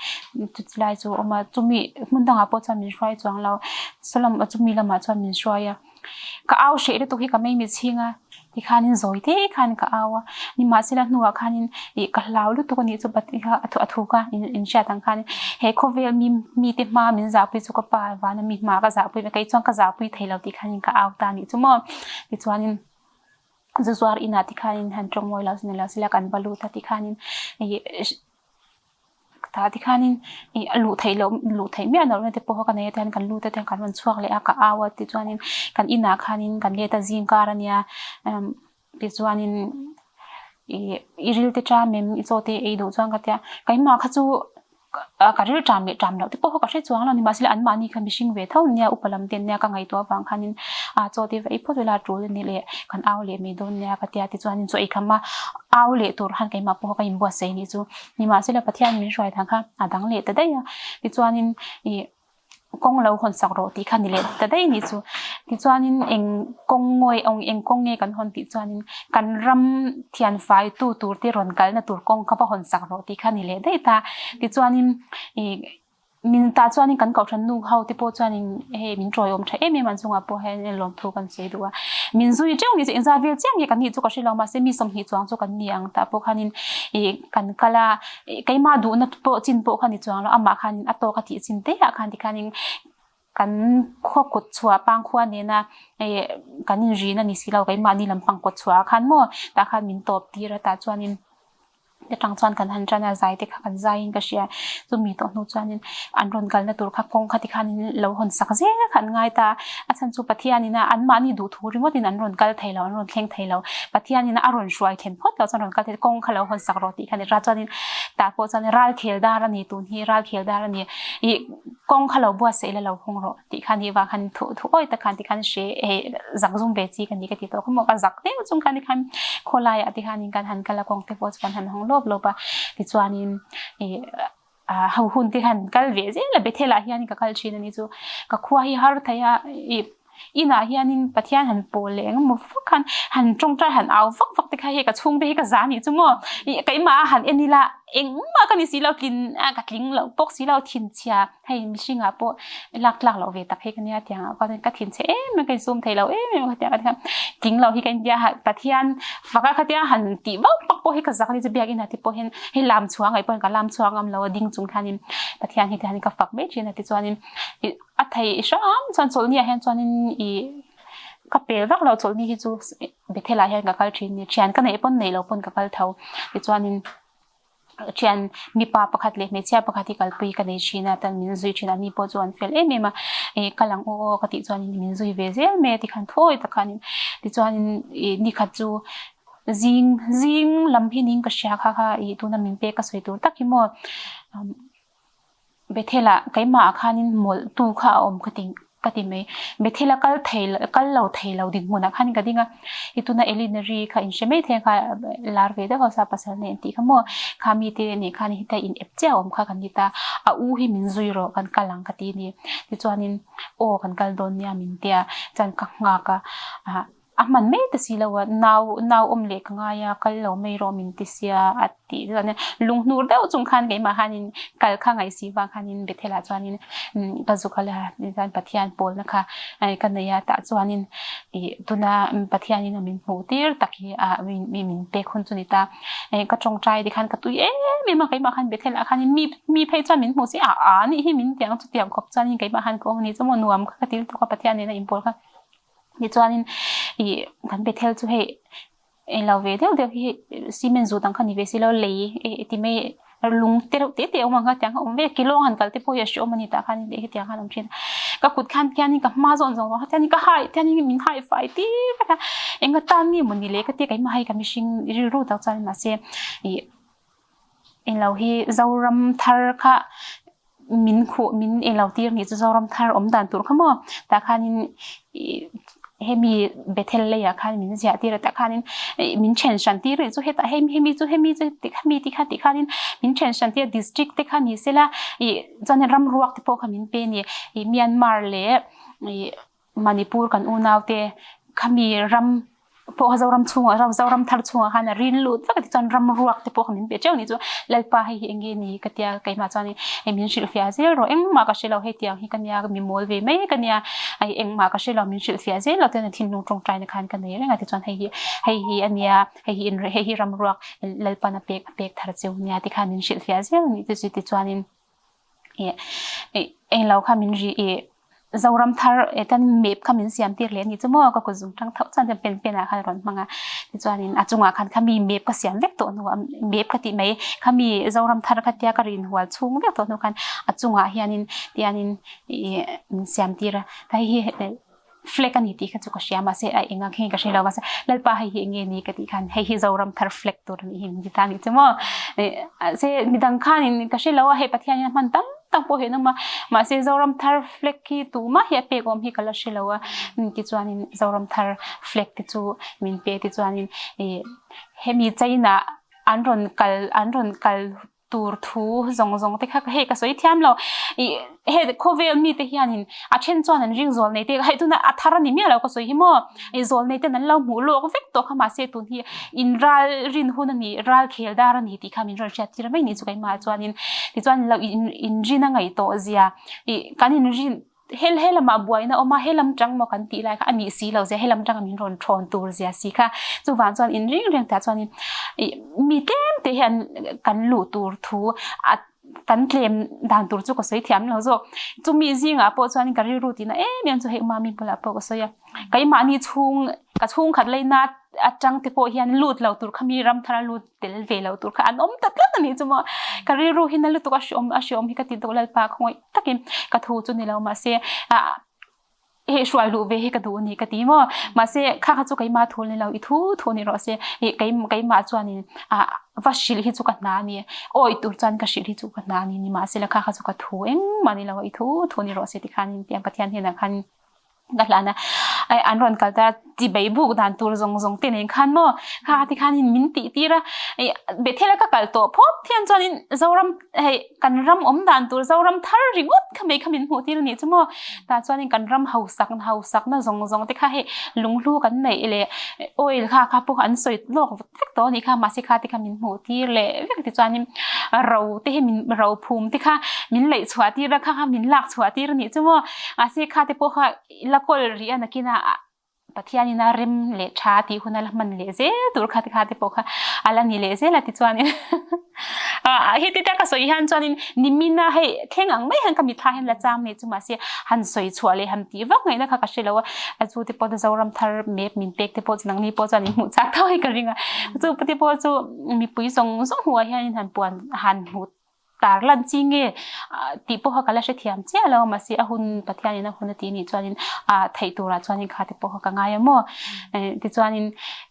chulai chu a awm a chumi hmun dangah pawh chuan min hruai chuang lo saw chumi lamah chuan min hruai a ka au hreh lutuk hi ka mei mit chhing a tikhanin zawi te khan ka au a nimahsela hnuah khanin ih ka hlau lutuk a nih chu a thu kha in hriat ang khanin he khawvel mi mite hma min zahpui chu ka pa vana mi hma ka zahpui kei chuan ka zahpui thei lo tih khanin ka au ta a nih chu maw tichuanin. Zu zuar inah tikhanin han tawng mawi lo ni lo sela kan va lut a tikhanin ih tah tikhanin ih a luh theih loh luh theih miah loh na te pawh ka nei a tihian kan lut a tihian kan rawn chhuak leh a ka au a tichuanin kan inah khanin kan let a zing kar ania tichuanin ih i ril te ṭam em i chaw te ei duh chuan ka tia keimah kha chu. Ka ril ṭam leh ṭam loh te pawh kha ka hre chuang lo a ni. Mahse anmahni kha mihring ve tho nia, upa lam te nia ka ngaihtuah avang khanin a chaw te va ei phawt ila ṭul a ni leh kan au leh mai dawn nia ka tia tichuanin chaw ei kham a au leh tur khan keimah pawh ka inbuatsaih anih chu. Nimahsela Pathian min hruai dan kha a dang leh ta daih a, tichuanin ih kawng lo hawn sak rawh tih kha ni leh ta daih anih chu. Tichuanin eng kawng ngawi eng kawng nge kan hawn tih chuanin kan ram thian faitu tur te rawn kalna tur kawng kha va hawn sak rawh tih kha ni leh daih ta. Tichuanin ih min tah chuanin kan kohhran nu ho te pawh chuanin hei min tawiawm tha em em an chungah pawh hian lawmthu kan sawi duh a. Min zui teuh ni chu engzat vel chiah nge kan nih chu ka hre lo mahse mi 20 chuang chu kan ni ang tah pawh khanin ih kan kal a. Keimah duhna pawh chin pawh kha ni chuang lo, amah khanin a tawk a tih chin te ah khan tikhanin kan khaw kawt chhuah pangkhua nena kan inrina ni si lo keimahni lampang kawt chhuah ah khan maw tah khan min tawp tir a tah chuanin atang chuan kan han tan a zai te kha kan zaiin ka hria chumi tawh hnu chuanin an rawn kalna tur kha kawng kha tikhanin lo hawn sak zel kha an ngai ta a chhan chu Pathianin a anmahni duhthu ringawtin an rawn kal thei lo an rawn thleng thei lo Pathianin a rawn hruai thlen phawt loh chuan rawn kal thei kawng kha lo hawn sak rawh tih kha a ni. Ra chuanin tah pawh chuan ralkhel dar a ni tun hi ralkhel dar a ni ih kawng kha lo buatsaih ila lo hawng rawh tih kha a nih vang khan thu thu awi tak khan tikhan hre hei zak zum ve chi ka ni ka ti tawh kha maw ka zak deuh chung khan tikhan khawlaiah tikhanin kan han kal a kawng te pawh chu kan han hawng lawp lawp a tichuanin ih ho hun te khan kal ve zel a Bethel ah hian ka kal thin a ni chu ka khua hi har thei a ih inah hianin Pathian han pawl leh engemaw vak khan han tawngtai han au vak vak te kha hei ka chhungte hi ka za nih chu maw ih keimah a han en ila engmah ka ni si lo tlin a ka tling loh bawk si lo thinchhia hei mihring ah pawh lak tlak loh ve tak hi ka nia tiang ah khuan ka thinchhe em em ka insum thei lo em em khatiang ah te khan tling loh hi ka intia Pathian fak a khatia han tih vak vak pawh hi ka zak a ni chu biakinn ah te pawh hian hei lam chhuang ngaih pawhin ka lam chhuang ngam lo a ding chung khanin Pathian hi tihian ka fak mai thin a tichuanin ih a theih hram chuan chawlhni ah hian chuanin ih ka pel vak lo chawlhni hi chu Bethel ah hian ka kal thin a ni thian ka neih pawn neih loh pawn ka kal tho tichuanin thian mipa pakhat leh hmeichhia pakhat hi kalpui ka nei thin a tan min zui thin a ni pawh chu an fel em em a ih kal ang aw aw ka tih chuanin min zui ve zel mai a tikhan thawi tak khanin tichuanin ih nikhat chu Zing zing lam hi ning ka hria kha kha ih tuna min pek ka sawi tur tak hi maw Bethel ah keimah ah khanin mawlh tu kha a awm ka ti ka ti mai Bethel a kal thei kal lo thei lo dinhmun ah khan ka ding a i tuna Elinary kha in hre mai thei ang kha lar ve deuh hausa pasal nei an tih kha maw kha mite nih khan heta in ep chiah a awm kha kan ni ta a u hi min zui rawh kan kal ang ka ti a ni tichuanin aw kan kal dawn nia min tia chuan ka nghak a ah. A hman mai ta si lo a, nau nau awm leh ka ngai a, kal lo mai rawh min ti sia a tih chuan lung hnur deuh chung khan keimah khanin kal kha ngaih si vang khanin Bethel ah chuanin ka zu kal a, tichuan Pathian pawlna kha ka nei a, tah chuanin ih tuna Pathianin a min hmuh tir tak hi a min pek hun chu ni ta, ka tawngtai te khan ka tui em em a keimah khan Bethel ah khanin mi mi phei chuan min hmuh si a a nih hi min ti ang chutiang khawp chuanin keimah khan ka awm a ni chu maw nuam kha ka ti lutuk a Pathian nena inpawl kha. Tichuanin ih kan Bethel chu hei englo ve deuh deuh hi cement zut ang kha ni ve si lo lei ti mai. Lung te reuh te te a awm ang kha tiang kha awm vek kilawng han kal te pawh hi a hreawm a ni tah khan leh hetiang khan a awm thin a. Ka kut khan khianin ka hma zawn zawng zawng kha tianin ka hai tianin min hai fai tir vek a, enga tan nge mawni le ka tia keimah hei ka mihring rilru tak chuan mahse ih englo hi Zoram thar kha min khuh min englo tir nih chu Zoram thar awm dan tur kha maw tah khanin ih hemi Bethel leiah khan min ziah tir a tah khanin ih min then hran tir rih chu hetah hei hemi chu hemi chu ti kha mi ti kha tih khanin min then hran tir a district te kha ni sela ih chuanin ram ruak te pawh kha min pe a ni ih Myanmar leh ih Manipur kan unau te khami ram pawh kha Zoram chhungah Zoram thar chhungah khan a rin lut vek a tichuan ram ruak te pawh kha min pe teuh a ni chu Lalpa hei hi eng nge ni ka tia keimah chuanin hei min hrilhfiah zel rawh engmah ka hre lo hei tiang hi ka nia mi mawl ve mai ka nia hei engmah ka hre lo min hrilhfiah zel lo chuan thinlung tawngtaina khan ka nei reng a tichuan hei hi hei hi a nia hei hi hei hi ram ruak Lalpan a pek a pek thar cheu nia tikhan min hrilhfiah zel a ni tichuanin. Englo kha min ri ih Zoram thar tan map kha min siam tir leh a ni chu maw ka kut zung tang tho chuan pen pen ah khan a rawn hmang a tichuanin a chungah khan khami map ka siam vek tawh hnuah map ka tih mai khami Zoram thar kha tia ka rin hual chhung vek tawh hnu khan a chungah hianin tianin ih min siam tir a hei hi flag a ni tih kha chu ka hria mahse a eng ang hi ka hre lo mahse Lalpa hei hi enge ni ka tih khan hei hi Zoram thar flag tur a nih hi min ti ta a nih chu maw mahse midang khanin ka hre lo a hei Pathian hian a hman tam tak pawh hi an awm a mahse Zoram thar flag hi tumah hi a pek awm hi ka la hre lo a tichuanin Zoram thar flag te chu min pe tichuanin ih hemi China an rawn kal an rawn kal tur thu zawng zawng te kha hei ka sawi thiam lo ih hei khawvel mi te hianin a then chuan an ring zawl nei te hei tuna a thar a ni miah lo ka sawi hi maw ih zawl nei ten an lo hmuh lawk vek tawh kha mahse tun hi in ral rin hun a ni ral khel dar a ni tih kha min rawn hriat tir mai ni chu keimah chuanin tichuan lo in inrin a ngaih tawh zia ih kan inrin Hel he lamah buaina a awm a, he lam tang maw kan tih lai kha a nih si lo zia, he lam tanga min rawn thawn tur zia si kha. Chuvang chuan in ring reng tah chuanin ih mi tlem te hian kan luh tur thu a kan tlem dan tur chu ka sawi thiam lo zawk. Chumi zingah pawh chuanin ka rilru tihna em em chu hei mami bulah pawh ka sawi a, keimahni chhung ka chhungkhat laina atang te pawh hian lut lo tur kha mi ram thara lut tel ve lo tur kha an awm ta tlat a nih chu maw. Ka rilru hi na lutuk a hreawm a hreawm hi ka ti deuh Lalpa khawngaih takin ka thu chu ni lo mahse ah hei hruai luh ve hi ka duh a ni ka ti maw. Mahse kha kha chu keimah thu ni lo i thu thu ni rawh se ih keimah chuanin ah va hrilh hi chu ka hna a ni awi tur chuan ka hrilh hi chu ka hna a ni nimahsela kha kha chu ka thu engmah ni lo a i thu thu ni rawh se tikhanin tiang Pathian hnenah khan Ka hlan a, ai an rawn kal ta ti bei buk dan tur zawng zawng te nen khan maw kha ti khanin min tih tir a, ih Bethel a ka kal tawh phawt hian chuanin Zoram hei kan ram awm dan tur Zoram thar ringawt kha mai kha min hmuh tir a nih chu maw tah chuanin kan ram hausak hausak na zawng zawng te kha hei lunghlu kan neih leh oil kha kha pawh an sawi lawk vek tawh a nih kha mahse kha te kha min hmuh tir leh vek tichuanin ro te hi min ro phum te kha min laih chhuah tir a kha kha min lak chhuah tir a nih chu maw mahse kha te pawh kha la kawl rih a nakin a Pathianin a rem leh tha tih hun a la hman leh zel tur kha te kha te pawh kha a la ni leh zel a tichuanin heti taka sawi hian chuanin nimina hei thleng ang mai hian ka mitthla hian la chang nei chu mahse han sawi chhuah leh han tih vak ngaihna kha ka hre lo a, a chu te pawh Zoram thar map min pek te pawh chu nangni pawh chuan in hmuh chak tho hi ka ring a, chu te pawh chu mipui zawng zawng hmuh ah hianin han puan han hmuh tar lan chi nge tih pawh kha ka la hrethiam chiah lo a mahse a hun Pathianin a hun a tih nih chuanin ah theih turah chuanin kha te pawh kha ka ngai a maw tichuanin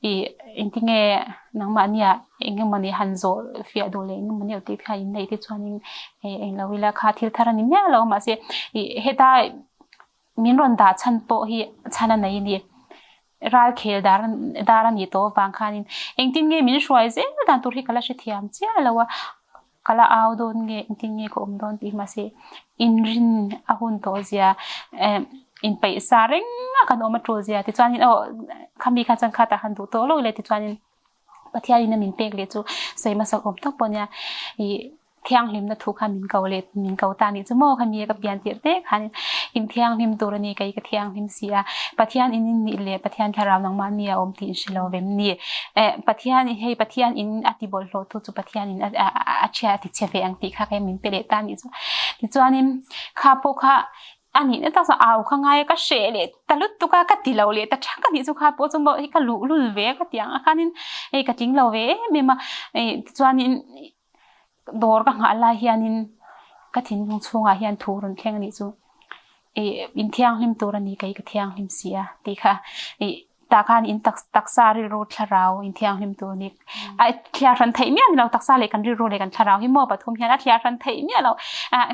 ih engtinge nangmahnia eng emawni han zawh fiah duh leh eng emawni tih kha in neih te chuanin eng lo ila kha thil thar a ni miah lo mahse ih heta min rawn dah chhan pawh hi chhan a nei a ni ral khel dar dar a nih tawh avang khanin engtin nge min hruai zel dan tur hi ka la hrethiam chiah lo a ka la au dawn nge engtin nge ka awm dawn tih mahse inrin a hun tawh zia eh inpeih sa reng a kan awm a tul zia tichuanin aw khami kha chuan khatah han duh tawh lo ila tichuanin Pathianin a min pek leh chu sawi hmasak awm tak pawh nia ih thianghlimna thu kha min ko leh min ko ta nih chu maw khami ka pian tirh te khanin in thianghlim tur a ni kei ka thianghlim si a Pathian in in nih leh Pathian thlarau nangmah ni a awm tih in hre lo vem ni eh Pathian hei Pathian in a ti bawlhhlawh tu chu Pathian in a chhia a ti chhe ve ang tih kha kei min pe leh ta nih chu tichuanin kha pawh kha A nihna tak chuan au kha ngai a, ka hreh leh ta lutuk a, ka ti lo leh ta thak a nih chu kha pawh chu maw hei ka luh lul ve a ka ti ang a khanin hei ka tling lo ve em em a, tichuanin. Dawr ka nghah lai hianin ka thinlung chhungah hian thu rawn thleng a nih chu. Ih in thianghlim tur a ni kei ka thianghlim si a tih kha ih tah khan in taksa rilru thlarau in thianghlim tur a ni. A thliar hran theih miah ni lo taksa leh kan rilru leh kan thlarau hi maw pathum hian a thliar hran theih miah lo.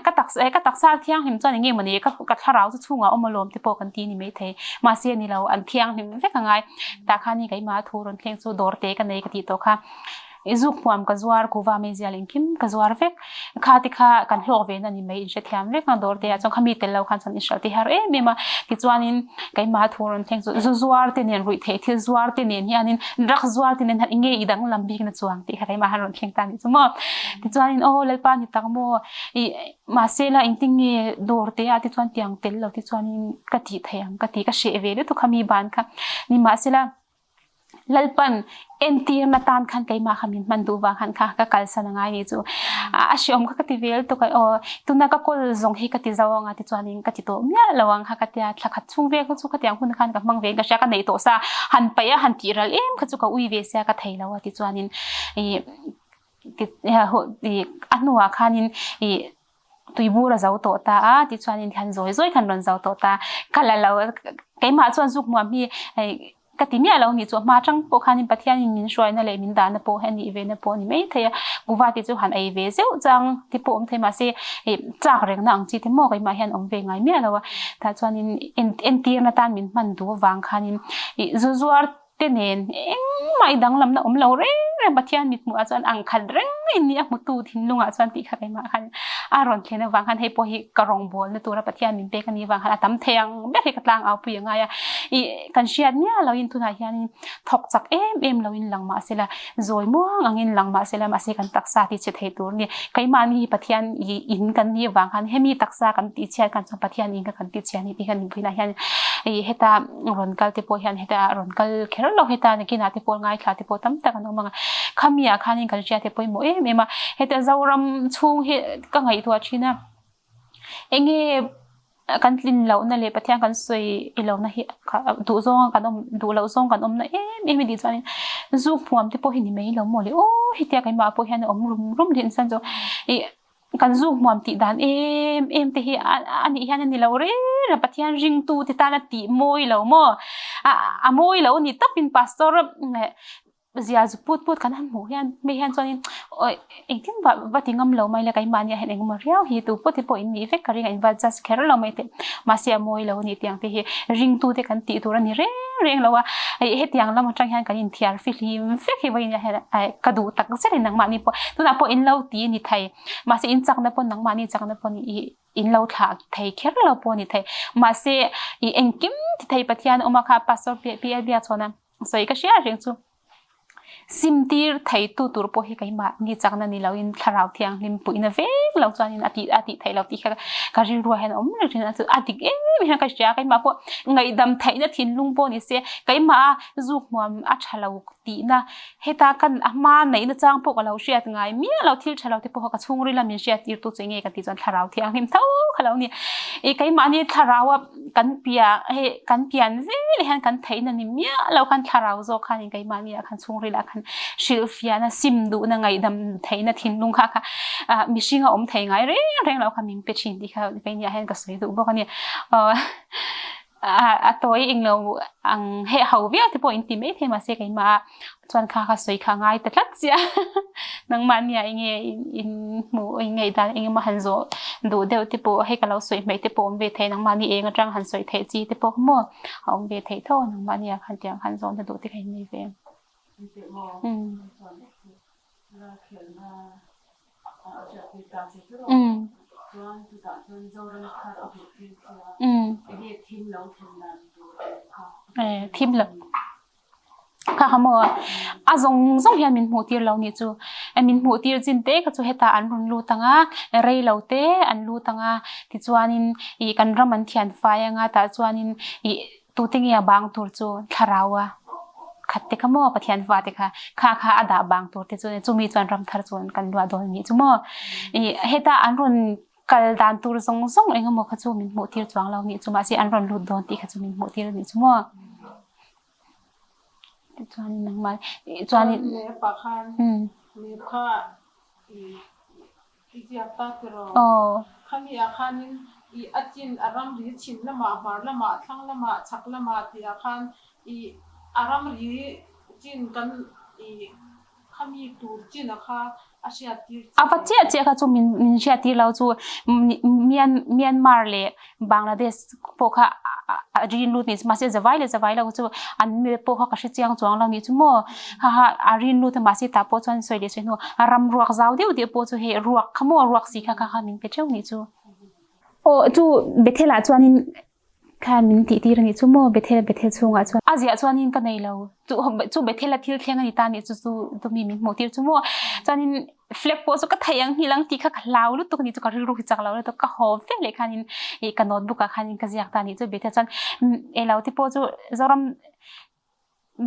Ka taksa ka taksa thianghlim chuan eng nge mawni ka ka thlarau chu chhungah awm alawm te pawh kan ti ni maithei. Mahse a ni lo an thianghlim vek a ngai. Tah khan hi keimah thu rawn thleng chu dawr te ka nei ka tih tawh kha. I zuk hmuam ka zuar, kuva meizial engkim ka zuar vek. Kha te kha kan hlawk ve na ni mai, inhrethiam vek a dawr te ah chuan kha mi tel lo khan chuan inhralh te har em em a. Tichuanin keimah thu rawn thleng chu zu zuar te nen ruih theih thil zuar te nen hianin drugs zuar te nen hian enge i danglam bik na chuang tih kha keimah han rawn thleng ta nih chu maw. Tichuanin aw Lalpa ni tak maw i mahse la engtin nge dawr te ah te chuan tiang tel lo te chuanin ka tih theih ang ka ti ka hreh ve lutuk kha mi ban kha. Nimahsela Lalpan entirna tan khan keimah kha min hman duh vang khan kha ka kalsan a ngai ni chu a hreawm kha ka ti vel tuk a aw tuna ka kawl zawng hi ka ti zo anga tichuanin ka ti tawh miah lo ang kha ka tia thla khat chhung vel kha chu khatiang hun khan ka hmang ve in ka hria ka neih tawh sa han paih a han tih ral em kha chu ka ui ve sia ka thei lo a tichuanin ih a hnuah khanin ih Tuibur a zo tawh ta a, tichuanin khan zawi zawi khan rawn zo tawh ta. Ka la lo, keimah chuan zuk hmuam hi hei ka ti miah lo nih chu a hma atang pawh khanin Pathianin min hruaina leh min dahna pawh hi a nih vena pawh a ni mai thei a. Kuva te chu han ei ve zeuh chang te pawh awm thei mahse hei chak rengna ang chi te maw keimah hian awm ve ngai miah lo a. Tah chuanin entirna tan min hman duh avang khanin ih zu zuar te nen engmah i danglamna awm lo reng reng Pathian mit hmuh ah chuan ang khat reng in ni a hmutu thinlungah chuan tih kha keimah khan a rawn thlen avang khan hei pawh hi ka rawngbawlna tura Pathian min pek a nih avang khan a tam thei ang ber hi ka tlang au pui a ngai a i kan hriat miah lo in tunah hianin thawk chak em em lo in lang mah sela zawi muang angin lang mah sela mahse kan taksa ti chhe thei tur a ni keimahni hi Pathian i in kan nih avang khan hemi taksa kan tih chhiat khan chuan Pathian in kha kan ti chhia a ni tih khan inpuihnah hian i heta rawn kal te pawh hian heta rawn kal kher lo heta nakinah te pawh ngaithla te pawh tam tak an awm ang a khami ah khanin kan hriat te pawimawh em em a heta Zoram chhung hi ka ngaihtuah thin a enge kan tlin lohna leh Pathian kan sawi lohna hi duh zawng kan awm duh loh zawng kan awmna em em a nih chuanin zuk hmuam te pawh hi ni mai lo maw le aw hetia keimah pawh hian a awm rum rum thin chuan chu ih Kan zu hmuam tih dan em em te hi a nih hian a ni lo reng reng Pathian ringtu te tan a tih mawi lo maw? A mawi lo a ni tawpin Pastor zia zu put put kan han hmuh hian mi hian chuanin awi engtin va va ti ngam lo mai le keimahni ah hian engemaw riau hi tu pawh te pawh in nih vek ka ring a in va judge kher lo mai teh mahse a mawi lo a ni tiang te hi ringtu te kan tih tur a ni reng reng lo a hetiang lam atang hian kan inthiar fihlim vek hi vawiin ah hian ka duh tak zet a ni nangmahni pawh tunah pawh in lo ti a ni thei mahse in chakna pawh nangmahni chakna pawh i in lo thlah thei kher lo pawh a ni thei mahse i engkim ti thei Pathian a awm a kha Pastor PL Biakchhawna sawi ka hria reng chu. Simtir theitu tur pawh hi keimah ni chakna ni loin thlarau thianghlim puihna vek lo chuanin a tih a tih theih lo tih kha ka rilruah hian a awm reng thin a, a dik em em hian ka hria keimah pawh ngaihdam theihna thinlung pawh ni se keimah a zuk hmuam a tha lo tihna heta kan a hma neihna chang pawh ka lo hriat ngai miah lo thil tha lo te pawh ka chhungril a min hriat tir tu chu enge ka tih chuan thlarau thianghlim tho kha lo ni ih keimahni thlarau a kan piah hei kan pian vel hian kan theihna ni miah lo khan thlarau zawk khanin keimahni ah khan chhungril ah khan hrilhfiahna sim duhna ngaihdam theihna thinlung kha kha ah mihring a awm thei ngai reng reng lo kha min pe thin tih kha keini ah hian ka sawi duh bawk a ni a tawi englo ang heh ho viau te pawh in ti mai thei mahse keimah ah chuan kha kha sawi kha ngai ta tlat chiah nangmahni ah enge in hmuh in ngaihdan eng emaw han zawh duh deuh te pawh hei ka lo sawi hmeh te pawh awm ve thei nangmahni eng atang han sawi theih chi te pawh maw a awm ve theih tho a nangmahni ah khan tiang khan zawhna duh te kha in nei ve Thim lo. Kha kha maw a zawng zawng hian min hmuh tir lo nih chu min hmuh tir chin te kha chu hetah an rawn lut ang a rei lo te an lut ang a tichuanin ih kan ram an thian fai ang a tah chuanin ih tute nge a bang tur chu thlarau a khat te kha maw Pathian fa te kha kha kha a dah bang tur te chu chumi chuan ram thar chuan kan luah dawn nih chu maw ih hetah an rawn Kal dan tur zawng zawng eng emaw kha chu min hmuh tir chuang lo nih chu mahse an rawn lut dawn tih kha chu min hmuh tir a nih chu maw. Tichuan nangmah chuanin Chuan map ah khan map kha i. I ziak ta tiraw? Aw. Khami ah khanin i a chin a ramri chhim lamah, hmar lamah, thlang lamah, chhak lamah tih ah khan i a ramri chin kan i khami tur chin a kha a hriattir A va chiah chiah kha chu min min hriattir lo chu Myanmar leh Bangladesh pawh kha a rin lut ni mahse zavai leh zavai lo chu an map pawh kha ka hre chiang chuang lo ni chu maw ha ha a rin lut a mahse tah pawh chuan sawi leh sawi hnu a ram ruak zau deuh deuh pawh chu hei ruak kha maw ruak si kha kha kha min pe theuh ni chu. Aw chu Bethel ah chuanin Khan min tih tir a nih chu maw Bethel Bethel chhungah chuan. A ziah chuanin ka nei lo. Chu chu Bethel a thil thleng a ni ta nih chu chu tumi min hmuh tir chu maw. Chuanin flag pawh chu ka theih ang hnih lang tih kha ka hlau lutuk a ni chu ka rilru hi chak lo lutuk ka haw vek leh khanin ih ka notebook ah khanin ka ziak ta nih chu Bethel chuan elo te pawh chu Zoram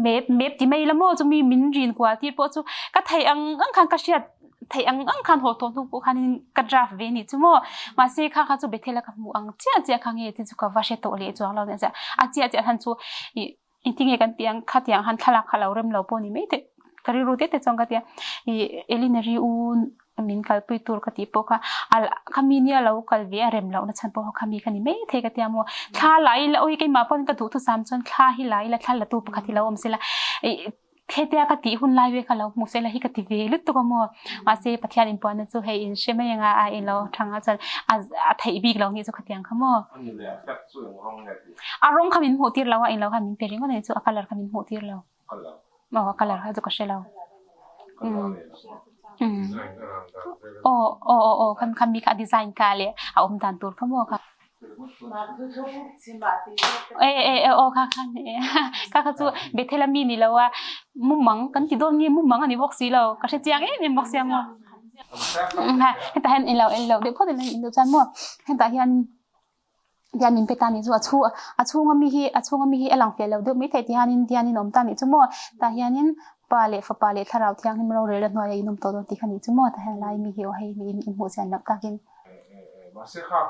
map map ti mai la maw chumi min rin kual tir pawh chu ka theih ang ang khan ka hriat theih ang ang khan haw tawh hnu pawh khanin ka draft ve nih chu maw mahse kha kha chu Bethel a ka hmuh ang chiah chiah kha nge tin chu ka va hre tawh leh chuang lo nia a chiah chiah khan chu ih engtin nge kan tih ang khatiang han thlalak kha lo rem lo pawh ni mai thei ka rilru te te chuan ka tia ih Elinary u min kalpui tur ka tih pawh kha a khami nia lo kal ve a rem lohna chhan pawh kha khami kha ni mai thei ka tia maw thla la ila awi keimah pawhin ka duhthusam chuan thla hi la ila thla la tu pakhat hi lo awm sela ih hetia ka tih hun lai ve kha lo hmu sela hi ka ti ve lutuk a maw mahse Pathian inpuanna chu hei in hre mai anga a ilo thang a chuan a a theih bik lo nih chu khatiang kha maw a rawng kha min hmuh tir lo a ilo kha min pe ringawt a nih chu a colour kha min hmuh tir lo. Aw a colour kha chu ka hre lo. Aw aw aw aw khan khan mi kha a design ka leh a awm dan tur kha maw kha. E e e aw kha khan e kha kha chu Bethel a mi ni lo a mumang kan ti dawn nge mumang a ni bawk si lo ka hre chiang em em bawk sia maw. Hetah hian ilo ilo deuh phawt ila in duh chuan maw hetah hian Tihian min pe ta nih chu a chhu a chhunga mi hi a chhunga mi hi a lang fiah lo deuh mai thei tihianin tihianin a awm ta nih chu maw tah hianin pa leh fapa leh thlarau thianghlim rorel a hnuaiah in awm tawh dawn tih kha nih chu maw tah hian lai mi hi aw hei mi in hmuh chian loh takin. Mahse kha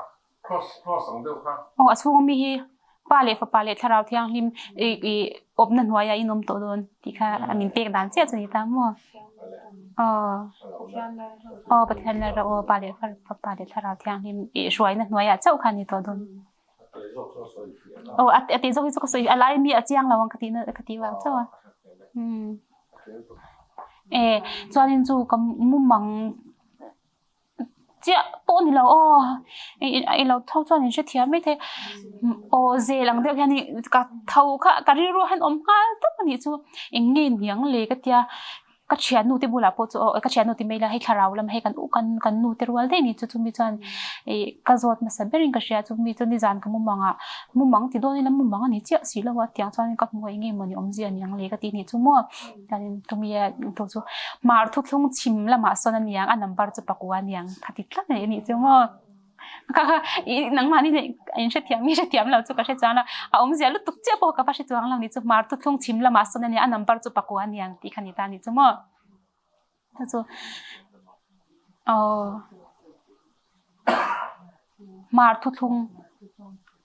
cross cross ang deuh kha. Aw a chhunga mi hi pa leh fapa leh thlarau thianghlim i i awpna hnuaiah in awm tawh dawn tih kha min pek dan chiah chu ni ta maw. Aw aw Pathian lal ro aw Pa leh Fapa leh Thlarau Thianghlim i hruaina hnuaiah chauh kha a ni tawh dawn. Aw a a tih zawk hi chu ka sawi a lai mi a chiang lo ang ka tih na ka tih vang chauh a. Umm e chuanin chu ka mumang Chiah pawh ni lo aw i lo tho chuan in hrethiam mai thei aw zel ang deuh hian i ka tho kha ka rilru hian awm nghal tawp a nih chu eng nge niang le ka tia ka thiannu te bulah pawh chu aw ka thiannu ti mai la hei thlarau lam hei kan u kan kan nu te rual daih a ni chu chumi chuan ih ka zawt hmasa berin ka hria chumi chu nizan ka mumang ah mumang ti dawn ila mumang a ni chiah si lo a tiang chuan ka hmu a eng nge mawni awmzia niang le ka tih nih chu maw. Chuanin tumia tu chu hmar thuthlung chhim lamah sawn a niang a number chu pakua a niang kha ti tlat mai a nih chu maw. Kha kha i nangmahni nih in hrethiam nge hrethiam lo chu ka hre chuang lo a awmzia lutuk chiah pawh ka va hre chuang lo ni chu hmar thuthlung chhim lamah sawn a nia a number chu pakua a niang tih kha ni ta a nih chu maw. Chu chu aw hmar thuthlung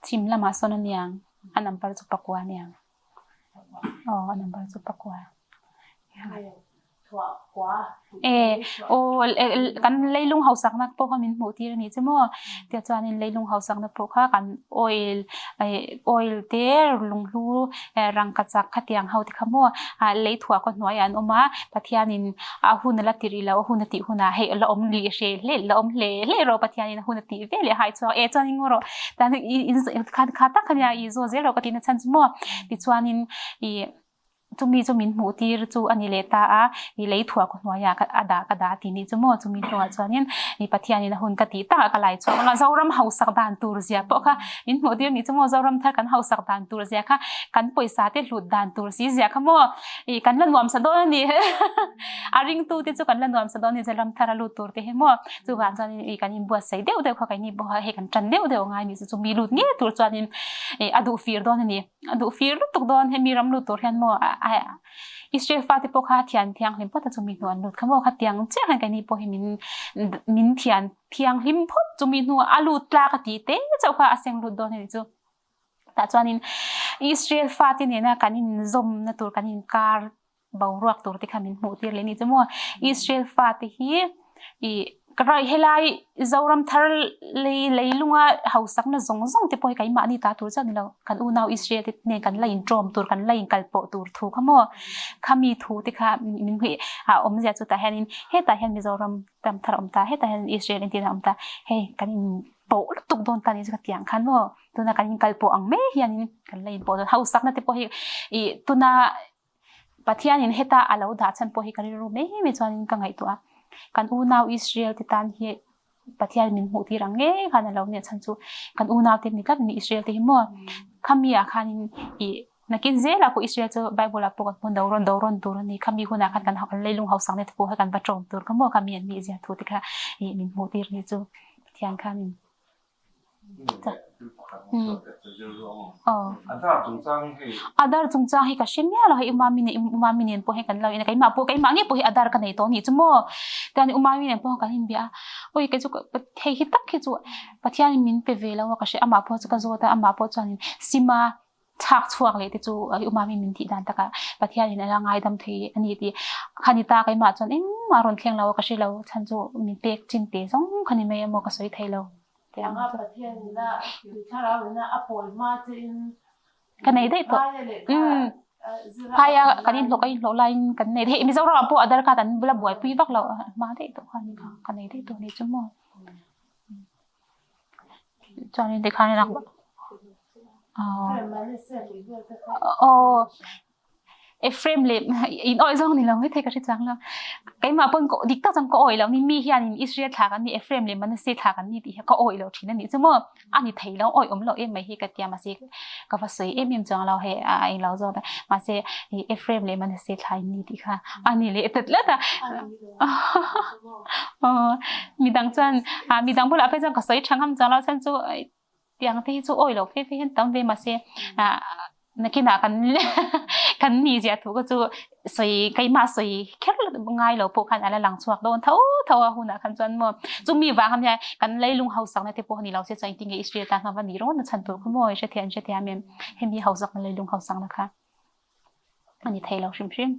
chhim lamah sawn a niang a number chu pakua a niang. Aw a number chu pakua. E aw kan leilung hausakna pawh kha min hmuh tir a nih chu maw tia chuanin leilung hausakna pawh kha kan oil oil te lunghlu rangkachak khatiang ho te kha maw lei thuah khaw hnuaiah an awm a Pathianin a hun a la ti rih lo a hun a tih hunah hei a la awm lih hle hle la awm hle hle rawh Pathianin a hun a tih ve leh hai chuak e chuan eng rawh tan i in kha kha tak ania i zaw zel rawh ka tihna chhan chu maw tichuanin ih chumi chu min hmuh tir chu a ni leh ta a i lei thuah kaw hnuaiah ka a dah ka dah tih nih chu maw chumi hnuah chuanin ih Pathianin a hun ka tih takah ka lai chhuak ang a Zoram hausak dan tur zia pawh kha min hmuh tir nih chu maw Zoram thar kan hausak dan tur zia kha kan pawisa te hlut dan tur si zia kha maw ih kan la nuam sa dawn a ni a ringtu te chu kan la nuam sa dawn a ni Zoram thar a lut tur te hi maw chuvang chuanin ih kan inbuatsaih deuh deuh kha keini pawh hei kan tan deuh deuh a ngai a ni chu chumi lut ngei tur chuanin ih a duh fir dawn a ni a duh fir lutuk dawn hemi ram lut tur hian maw Israel fate pawh kha thian thianghlim phawt a chumi hnu an lut kha maw khatiang chiah khan keini pawh hi min min thian thianghlim phawt chumi hnu a lut tlak a tih te chauh kha a seng lut dawn a ni chu. Tah chuanin Israel fate nena kan inzawmna tur kan inkar boruak tur te kha min hmuh tir leh a ni chu maw. Israel fate hi ih. Ka rai helai Zoram thar lei leilunga hausakna zawng zawng te pawh hi keimahni ta tur chiah ni lo. Kan unau Israel te nen kan la inṭawm tur, kan la inkalpawh tur thu kha maw? Khami thu te kha min hmuih a awmzia chu tah hianin hetah hian Mizoram ram thar a awm ta, hetah hian Israel entirna a awm ta, hei kan inpawh lutuk dawn ta ni chu ka ti ang khan maw? Tuna kan inkalpawh ang mai hianin kan la inpawh dawn. Hausakna te pawh hi ih tuna Pathianin heta a lo dah chhan pawh hi ka rilru mai mai chuanin ka ngaihtuah a, kan unau Israel te tan hi Pathian min hmuh tir ang ngei khan a lo nia chhan chu kan unau te ni tlat ni Israel te hi maw khami ah khanin ih nakin zelah pawh Israel chu Bible ah pawh kan hmu do rawn do rawn tur a ni khami hunah khan kan kan leilung hausang te pawh kha kan va tawm tur kha maw khami an nih zia thu te kha ih min hmuh tir ni chu Pathian khanin. Adar chungchang hi ka hre miah lo hei Umami nen Umami nen pawh hei kan lo in a keimah pawh keimah ngei pawh hi Adar ka nei tawh a nih chu maw tichuan Umami nen pawh kan inbia a awi kei chu hei hi tak hi chu Pathianin min pe ve lo a ka hria amah pawh chu ka zawt a amah pawh chuanin Sima chhak chhuak leh te chu i umami min tih dan takah Pathianin a la ngaidam thei a ni tih kha ni ta keimah chuan engmah rawn thleng lo a ka hre lo chhan chu min pek chin te zawng kha ni mai emaw ka sawi thei lo tih ang chu. Pathianin a thlarau in a pawl hma che in ka nei daih tawh umm phaia kan inhlawh ka inhlawh laiin kan nei daih Mizoram ah pawh Aadhar card an la buaipui vak lo hma daih tawh kha ni kha ka nei daih tawh ni chu maw. Chuanin tikhan in aw Ephraim leh in awih zawng ni lo mai thei ka hre chuang lo. Keimah pawn ka dik tak chuan ka awih lo ni mi hianin Israel thla kan ni Ephraim leh Manasseh thla kan ni tih hi ka awih lo thin a nih chu maw. A ni thei lo awih awm loh em mai hi ka tia mahse ka va sawi em em chuang lo hei a englo zawk a mahse Ephraim leh Manasseh thla in ni tih kha a ni leh ta tlat a. Aw midang chuan ah midang bulah phei chuan ka sawi tha ngam chuang lo chuan chu tiang te hi chu awi lo fe fe hian tam ve mahse ah nakinah kan kan ni zia thu ka chu sawi keimah sawi kher ngai lo pawh khan a la lang chhuak dawn tho tho a hunah khan chuan maw chumi vang ania kan leilung hausakna te pawh a ni lo se chuan engtin nge Israel tan khan va ni ringawt na chhan tur kha maw hrethiam hrethiam em hemi hausakna leilung hausakna kha. A ni thei lo hrim hrim.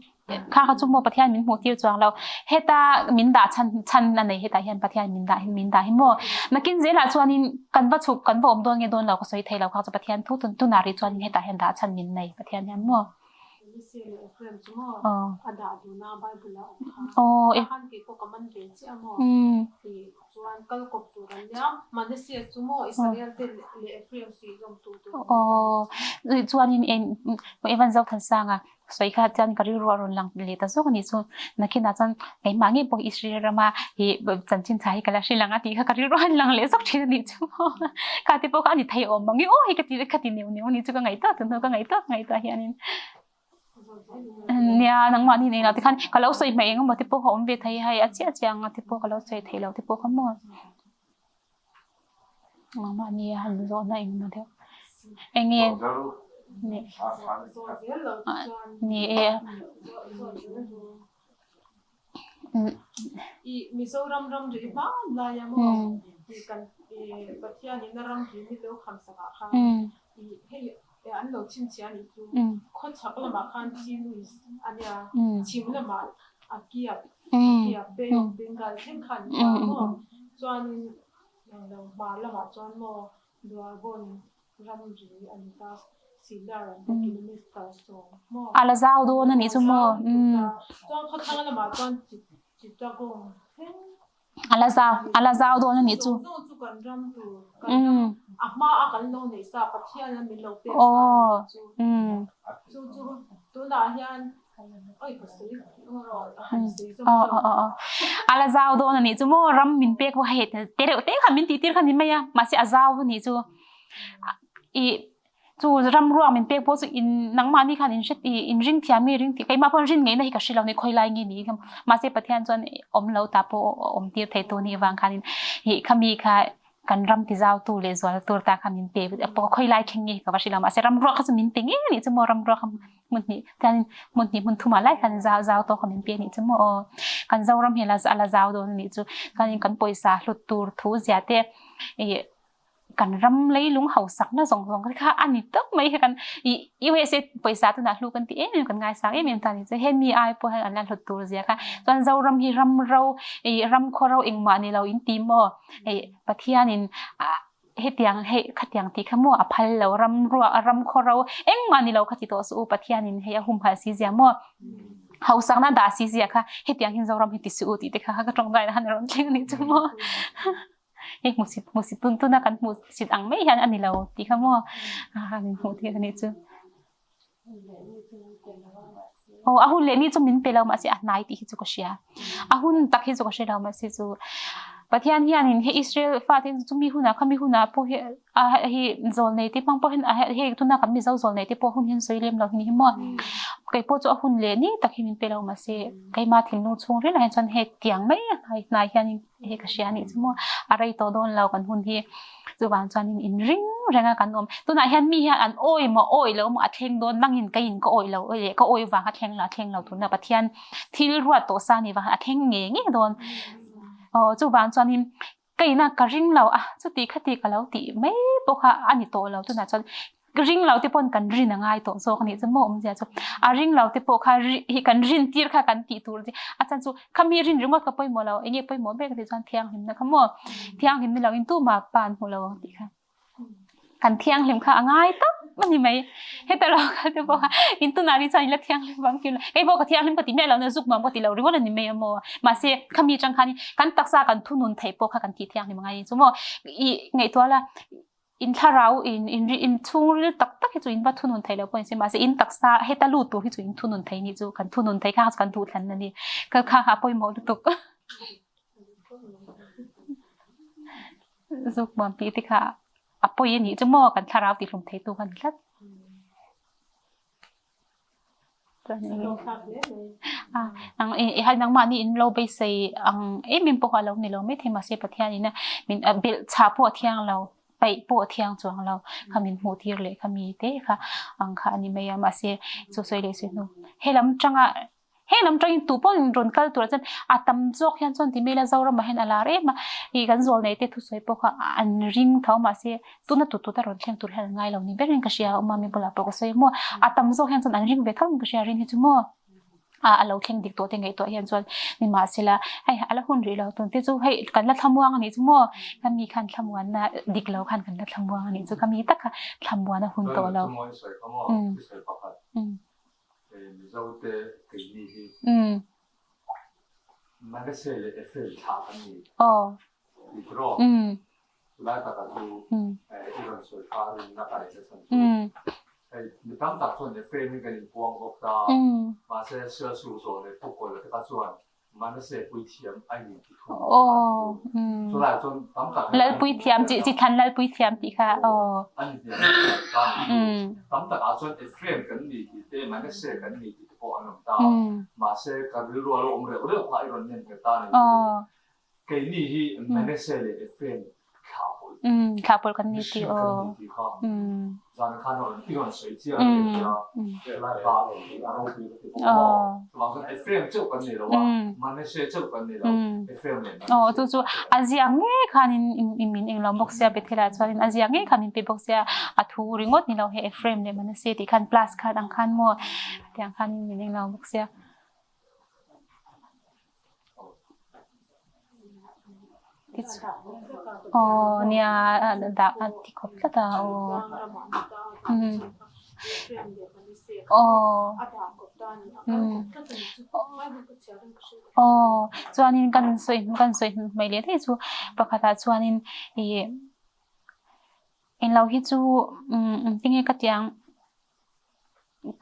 Kha kha chu maw Pathian min hmuh tir chuang lo. Heta min dah chhan chhan a nei hetah hian Pathian min dah min dah hi maw. Nakin zelah chuanin kan va chhuk kan va awm dawn nge dawn lo ka sawi thei lo kha chu Pathian thu tun tunah rih chuanin hetah hian dah chhan min nei Pathian hian maw. Aw. Aw. Chuan kal kawp tur an nia. Manasseh chu maw Israel te leh Ephraim suih zawm tu tur an ni ta ni chu. Chuanin Evan Zothansanga sawi kha chuan ka rilru a rawn lang leh ta zawk a nih chu. Nakinah chuan keimah ngei pawh Israel rama ih chanchin tha hi ka la hre lang a tih kha ka rilru a lang leh zawk thin a nih chu. Kha te pawh kha a ni thei awm ang i aw hei ka ti ka ti neuh neuh a nih chu ka ngaihtuah tun hnu ka ngaihtuah ka ngaihtuah hianin. Nia nangmah ni nei lo tikhan ka lo sawi hmeh engemaw te pawh ka awm ve thei hei a chiah chiah anga te pawh ka lo sawi thei lo te pawh kha maw nangmah ni a han zawhna engemaw deuh enge ni e I Mizoram ramri hman lai a maw i kan i Pathian in a ramri mi lo kham sak ah khan i hei an lo chhinchhiah a nih chu khawchhak lamah khan Chinese a nia chhim lamah a kiap a kiap Bay of Bengal thleng khan an ni a maw chuanin englo hmar lamah chuan maw Duarbawn Ramri a ni ta, Silar an ta kilometer 10 maw? A la zau dawn a nih chu maw? Chuan khawthlang lamah chuan Chittagong thleng. A la zau, a la zau dawn a nih chu. Zawng zawng chu kan ram tur, kan ram a hma a kan lo neih sa, Pathian a min lo pek sa a nih chu. Chu chu tunah hian A la zau dawn a nih chu maw ram min pek pawh hei te reuh te khan min tih tir kha ni mai a mahse a zau a nih chu ih chu ram ruak min pek pawh chu in nangmahni khan in hre ih in ring thiam nge ring tih keimah pawh rin ngaihna hi ka hre lo ni khawi lai nge ni mahse Pathian chuan awm lo ta pawh awm tir thei tu nih vang khanin ih khami kha kan ram ti zau tu leh zual tur ta kha min pe pawh khawi lai thleng nge ka va hre lo mahse ram ruak kha chu min pe ngei a nih chu maw ram ruak kha hmun hnih chuanin hmun hnih hmun thumah lai khan zau zau tawk kha min pe a nih chu maw aw kan Zoram hi a la zau dawn a nih chu chuanin kan pawisa hlut tur thu zia te ih. kan ram leilung hausakna zawng zawng kha a ni tawp mai hi kan i USA pawisa tunah hlu kan ti em em kan ngaisang em em ta ni chu hemi ai pawh hian an la hlut tur zia kha chuan Zoram hi ram ro i ram khaw ro engmah ni lo in ti maw hei Pathianin ah hetiang hei khatiang tih kha maw a phal lo ram ruah ram khaw ro engmah ni lo kha ti tawh suh u Pathianin hei a humhalh si zia maw hausakna dah si zia kha hetiang hian Zoram hi ti suh u tih te kha ka tawngtaina han rawn thleng a nih chu maw. Hei hmusit hmusit tun tuna kan hmusit ang mai hian a ni lo tih kha maw a min hmuh theih a nih chu. Aw a hun leh ni chu min pe lo mahse a hnai tih hi chu ka hria. A hun tak hi chu ka hre lo mahse chu Pathian hianin hei Israel fate chu mi hunah khami hunah pawh hi a hi zawlnei te hmang pawh hian hei tuna kan Mizo zawlnei te pawh hun hian sawi lem lo hi ni hi maw. Kei pawh chu a hun leh ni tak hi min pe lo mahse keima thinlung chhungril ah hian chuan hei tiang mai a hnai hnai hianin He ka hria anih chu maw a rei tawh dawn lo kan hun hi chuvang chuanin in ring reng a kan awm tunah hian mi hian an awi maw awi lo maw a thleng dawn nangin ka in ka awi lo leh ka awi vang a thleng lo a thleng lo tuna Pathian thil ruat tawh sa ni vang a thleng ngei ngei dawn aw chuvang chuanin ka ina ka ring lo a chuti khati ka lo tih mai pawh kha a ni tawh lo tunah chuan ring lo te pawn kan rin a ngai tawh zawk anih chu maw awmzia chu a ring lo te pawh kha hi kan rin tir kha kan tih tur a chan chu khami rin ringawt ka pawimawh lo enge pawimawh ber ka tih chuan thianghlimna kha maw thianghlim ni lo in tumah pa an hmu lo ang tih kha kan thianghlim kha a ngai tak ani mai heta lo kha te pawh kha in tunah ri chuan ila thianghlim vang kim kei pawh ka thianghlim ka ti miah lo na zuk nuam ka ti lo ringawt ani mai a maw mahse khami atang khan kan taksa kan thunun theih pawh kha kan tih thianghlim a ngai chu maw i ngaihtuah la In thlarau in in ri in chhungril tak tak hi chu in va thunun thei lo pawh in si mahse in taksa heta lut tur hi chu in thunun thei nih chu kan thunun thei kha kha chu kan duhthlan a ni ka kha kha a pawimawh lutuk zuk nuam tih te kha a pawi a nih chu maw kan thlarau tihhlum thei tu kha ni tlat. Nangmahni in lo beisei ang em em pawh a lo ni lo maithei mahse Pathianin a min belh chhah pawh a thiang lo paih pawh a thiang chuang lo kha min hmuh tir leh kha mi te kha ang kha a ni mai a mahse chu sawi leh sawi hnu helam tanga Heng lam tangin tu pawh in rawn kal turah chuan a tam zawk hian chuan ti mai ila Zoramah hian a lar em a, ih kan zawl nei te thusawi pawh kha an ring tho mahse tuna tut tut a rawn thleng tur hian an ngai lo ni berin ka hria a awm a mi bulah pawh ka sawi a maw a tam zawk hian chuan an ring ve tho in ka hria rin hi chu maw a a lo thleng dik tawh te ngaihtuah hian chuan nimahsela hei a la hun rih lo tun te chu hei kan la thlamuang a nih chu maw ka mi khan thlamuanna dik lo khan kan la thlamuang a nih chu ka mi tak kha thlamuan a hun tawh lo. Mizote keini hi Manasseh leh Ephraim thlah kan ni tih erawh chulai takah chu i rawn sawi kha rinna ka neih nasa chu hei mi tam tak chuan Ephraim in kan inpuang bawk ta mahse Sialsuk zawh leh Pukawlh te kha chuan Manasseh puithiam a in ti thung chulai chuan tam tak Lal puithiam chi chi thlan lal puithiam tih kha aw an hniam ta tam tak ah chuan Ephraim kan ni tih te Manasseh kan ni tih te pawh an awm ta mahse ka rilru a lo awm reuh reuh kha i rawn nem nghet ta ni Keini hi Manasseh leh Ephraim thlah pawlh. Thlah pawlh kan ni tih aw. Mihring kan ni tih kha zan khan i rawn sawi chiang a ni a, helai kha a ropui ka ti bawk maw. Chuvang chuan Ephraim chauh kan ni lo a, Manasseh chauh kan ni lo, Ephraim leh Manasseh. Aw chu chu a ziak ngei khan in min englo bawk sia Bethel ah chuan a ziak ngei khan min pe bawk sia a thu ringawt ni lo he Ephraim leh Manasseh tih khan plus khan ang khan maw tiang khan min englo bawk sia. Aw nia dah a ti khawp tlat a aw umm aw umm aw chuanin kan sawi kan sawi hmai leh daih chu pakhatah chuanin ih englo hi chu umm engtinge ka tih ang.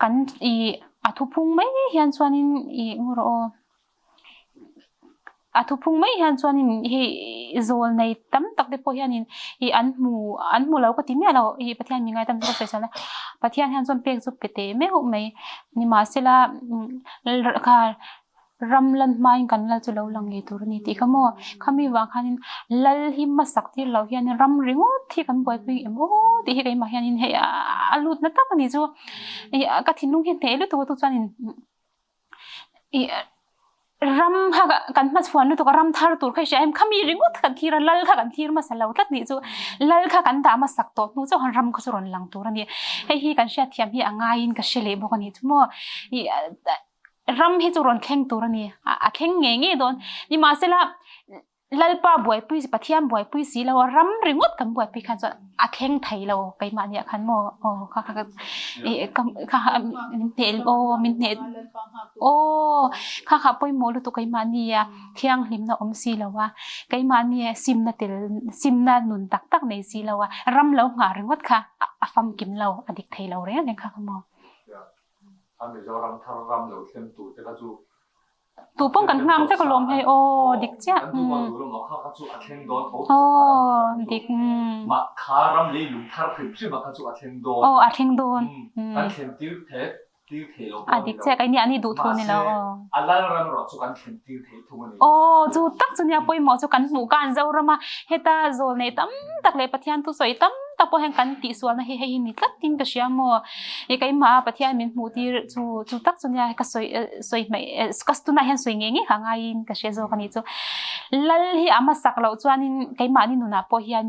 Kan ih a thuphung mai hian chuanin ih ngu rawh aw a thuphung mai hian chuanin hei zawl nei tam tak te pawh hianin ih an hmu an hmu lo ka ti miah lo ih Pathian mi ngai tam chu ka sawi sawn a Pathian hian chuan pek chu pe teh meuh mai nimahsela kha Ram lan hmain kan lal chu lo lang ngei tur a ni tih kha maw? Khami vang khanin lal hi hmasak tir loh hianin ram ringawt hi kan buaipui em aw tih hi keimah hianin hei a lut na tak a ni chu. Ka thinlung hi hneh lutuk a tu chuanin ih. Ram kha kan hmachhuan lutuk a, ram thar tur kha i hria em? Khami ringawt kha kan thlir a, lal kha kan thlir hmasa lo tlat nih chu. Lal kha kan dah hmasak tawh hnu chauh khan ram kha chu rawn lang tur a ni. Hei hi kan hriatthiam hi a ngaiin ka hre leh bawk a nih chu maw. Ih ram hi chu rawn thleng tur a ni, a thleng ngei ngei dawn. Nimahsela Lalpa buaipui Pathian buaipui si lo a ram ringawt kan buaipui khan chuan a thleng thei lo keimahni ah khan maw aw kha kha kha kha min hneh aw min hneh aw kha kha pawimawh lutuk keimahni a thianghlimna awm si lo a keimahni a simna tel simna nun tak tak nei si lo a ram lo nghah ringawt kha a famkim lo a dik thei lo reng reng kha kha maw. A Mizoram thar ram lo thleng tur te kha chu Tu pawh kan nghak vek alawm hei aw dik chiah. Aw dik. Aw a thleng dawn. A dik chiah keini an i duh thu ni lo aw. Aw chu tak chu nia pawimawh chu kan hmuh khan Zoram a heta zawl nei tam tak leh Pathian thusawi tam tak pawh hian kan tihsualna hi hei hi ni tlat in ka hria maw. I keimah a Pathian min hmuh tir chu chu tak chu nia ka sawi sawi hmaih ka tunah hian sawi ngei ngei kha ngaiin ka hre zawk a ni chu. Lal hi a hmasak loh chuanin keimahni nunah pawh hian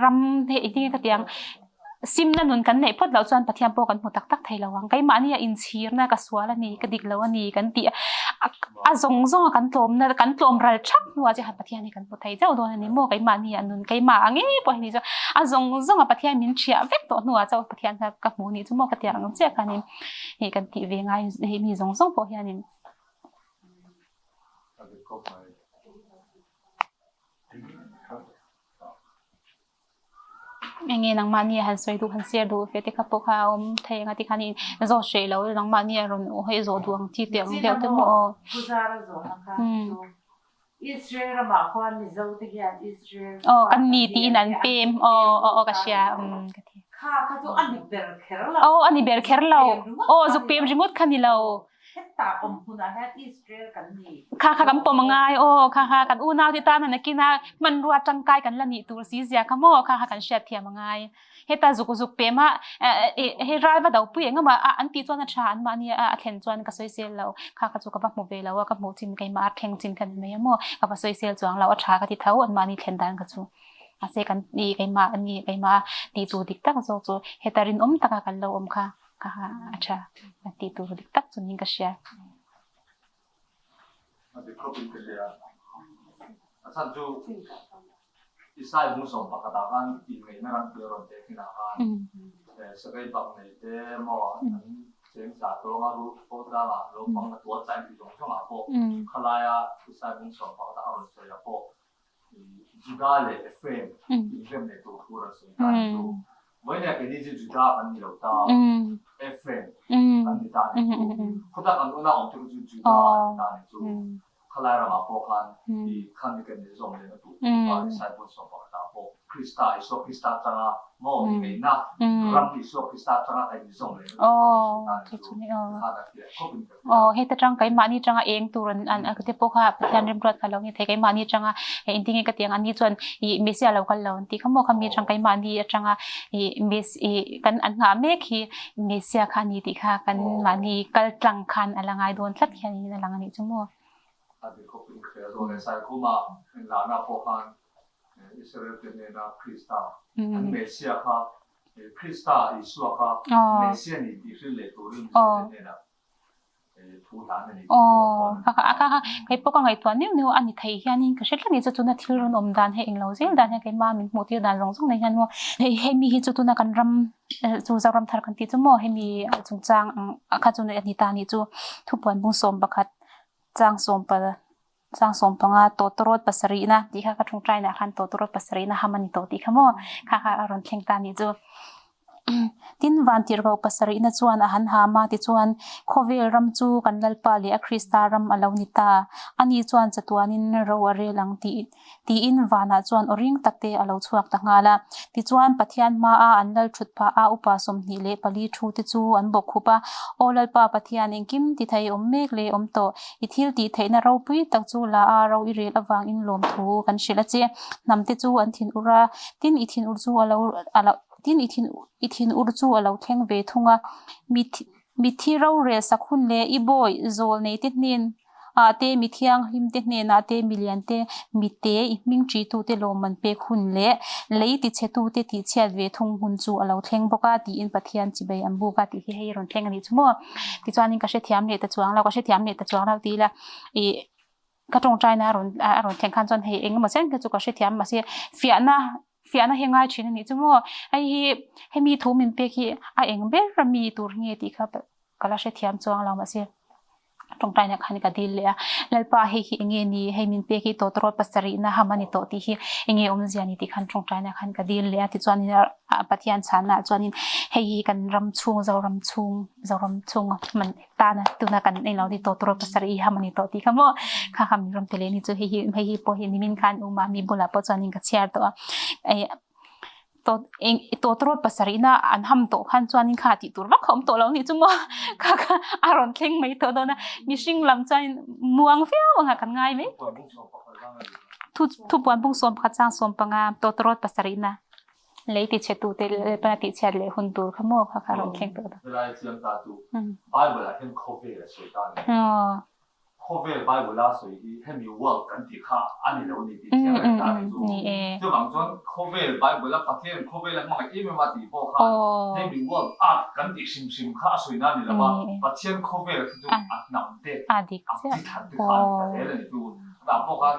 ram hei engtin nge ka ti ang simna nun kan neih phawt loh chuan Pathian pawh kan hmu tak tak thei lo ang. Keimahni a inchhirna ka sual a ni ka dik lo a ni kan tih a a zawng zawng a kan tlawmna kan tlawm ral thap hnuah chiah khan Pathian hi kan hmu thei chauh dawn a ni maw keimahni a nun keimah ang ngei pawh hi ni chu a zawng zawng a Pathian min thiah vek tawh hnuah chauh Pathian kha ka hmu nih chu maw ka ti ang chiah khanin hei kan tih ve ngai hei mi zawng zawng pawh hianin. Enge nangmahni a han sawi duh han share duh ve te kha pawh kha a awm thei ang a tikhan i zawh hreh lo nangmahni a rawn hawi zawh duh ang chi teh ang deuh te maw aw. Pu Zara zawhna kha chu Israel ramah khuan Mizo te hian Israel Aw kan ni tiin an pem aw aw aw ka hria umm ka ti. Kha kha chu a ni ber kher lo. Aw a ni ber kher lo aw zuk pem ringawt kha ni lo. Heta awm hunah hian Israel kan ni. Kha kha kan pawm a ngai aw kha kha kan unau te tan a nakin a hmanrua tangkai kan la nih tur si zia kha maw kha kha kan hriat thiam a ngai. Heta zuk zuk pem a hei rai va do pui eng emaw a an tih chuan a tha an mahni a thlen chuan ka sawisel lo kha kha chu ka va hmu ve lo a ka hmuh chin keimah a thleng chin kha ni mai a maw ka va sawisel chuang lo a tha ka ti tho an mahni thlen dan kha chu mahse kan ni keimah a ni keimah a tih tur dik tak zawk chu heta rinawm taka kan lo awm kha kha a tha kan tih tur dik tak chu niin ka hria. A dik khawp in ka hria. A chhan chu Isai bung sawm pakhatah khan inngeihna ram tih a rawn teh thinah khan sakei bak nei te maw an cheng zah tawnga rul pawh tlangah naupang a tual tlai tih zawng zawngah pawh khalaia Isai bung sawm pakhatah a rawn sawi ah pawh Juda leh Ephraim inrem leh tur thu a rawn sawi ta a ni chu. Vawinia keini chu Juda kan ni lo ta, Ephraim kan ni ta a ni chu. Khawtah kan unau awm te kha chu Juda an ni ta a ni chu. Khalai ramah pawh khan i khan i kan inzawm lehna tur thu kha Disciple sawm pakhatah pawh Krista, Isua Krista atanga maw inneihna ram Isua Krista atanga kan inzawm lehna tur kha kan sawi ta a ni chu. Tikhan a fiah khawp in ka hria. Aw, heta tang keimahni tanga eng tur an an te pawh kha Pathian remruat kha lo ni thei. Keimahni atanga engtin nge ka ti ang ani chuan i Messia lo kal lo an tih kha maw khami atang keimahni atanga i Mes i kan an nghah mek hi Messia kha a ni tih kha kan mahni kal tlang khan a la ngai dawn tlat hian in a lang a nih chu maw. A dik khawp in ka hria zawk e. Saikhuma inlahna pawh khan Israel te hnena Krista an Messia kha Krista Isua kha Messia ni tih hrilh leh turin Mizo te hnenah thu hlan a ni tih pawh kha kha kha kei pawh ka ngaihtuah neuh neuh a ni thei hianin ka hre tlat ni chu tuna thil rawn awm dan hi englo zel dan hian keimah min hmuh tir dan zawng zawng nei hian maw hei hemi hi chu tuna kan ram chu Zoram thar kan tih chu maw hemi chungchang ang kha chu a ni ta a nih chu thupuan bung sawm pakhat chang sawm pal chang sawm panga tawtawrawt pasarihna tih kha ka tawngtainaah khan tawtawrawt pasarihna ham a ni tawh tih kha maw kha kha a rawn thleng ta a nih chu. Tin, Vantirhkoh pasarihna chuan a han ham a, tichuan, Khawvel ram chu kan Lalpa leh a Krista ram a lo ni ta. Ani chuan chatuanin ro a rel ang tih tiin vanah chuan aw ring takte a lo chhuak ta nghal a. Tichuan, Pathian hmaa an lal thut phah a, upa 24 thu te chu an bawk khup a, Aw Lalpa Pathian, engkim ti thei awm mek leh awm tawh, i thil tih theihna ropui tak chu la a, ro i rel avangin lawmthu kan hrilh a che. Hnamte chu an thin ur a, tin i thin ur chu a lo a lo tin i thin i thin ur chu a lo thleng ve thung a. Mi mithi rorel sak hun leh i bawi zawl nei te hnen. ah te, mi thianghlim te hnenah te, milian te, mite i hming ṭitute lawmman pek hun leh lei tichhetute tihchhiat ve thung hun chu a lo thleng bawk a tiin Pathian chibei an buk a tih hi hei rawn thleng a nih chu maw. Tichuanin ka hrethiam leh ta chuang lo, ka hrethiam leh ta chuang lo ti ila ih ka tawngtaina a rawn a rawn thleng khan chuan hei engemaw chen kha chu ka hrethiam mahse fiahna fiahna hi a ngai thin a nih chu maw. Hei hi hemi thu min pek hi a eng ber a mi tur nge tih kha ka la hrethiam chuang lo mahse tawngtaina khan ka dil leh a, Lalpa hei hi enge ni, hei min pek hi tawtawrawt pasarihna ham a ni tawh tih hi enge awmzia ni tih khan tawngtaina khan ka dil leh a tichuanin Pathian chhanna ah chuanin hei hi kan ram chhung Zoram chhung Zoram chhunga hman tana tuna kan englo ni tawtawrawt pasarih hi ham a ni tawh tih kha maw kha kha min rawn ti leh a ni chu hei hi hei hi pawh hi nimin khan uma mi bulah pawh chuanin ka chhiar tawh a tawtawrawt pasarihna an ham tawh khan chuanin kha tih tur vak a awm tawh lo nih chu maw kha kha a rawn thleng mai tawh dawn a mihring lam chuanin muang viau anga kan ngai mai thupuan bung 11 chang 15 tawtawrawt pasarihna lei ti chhe tute lalpana tih chhiat leh hun tur kha maw kha kha a rawn thleng tawh dawn. Helai chiang ta chu Bible ah hian khawvel a sawi ta a ni. Khawvel Bible a sawi hi hemi world kan tih kha a ni lo ni tih chiang reng ta ni chu. Chuvang chuan khawvel Bible a Pathian khawvel a hmangaih em em a tih pawh khan hemi world art kan tih hrim hrim kha a sawi na a ni lo va, Pathian khawvel khi chu a hnam te, a chi that te kha a ni ta zel a ni chu. Tah pawh khan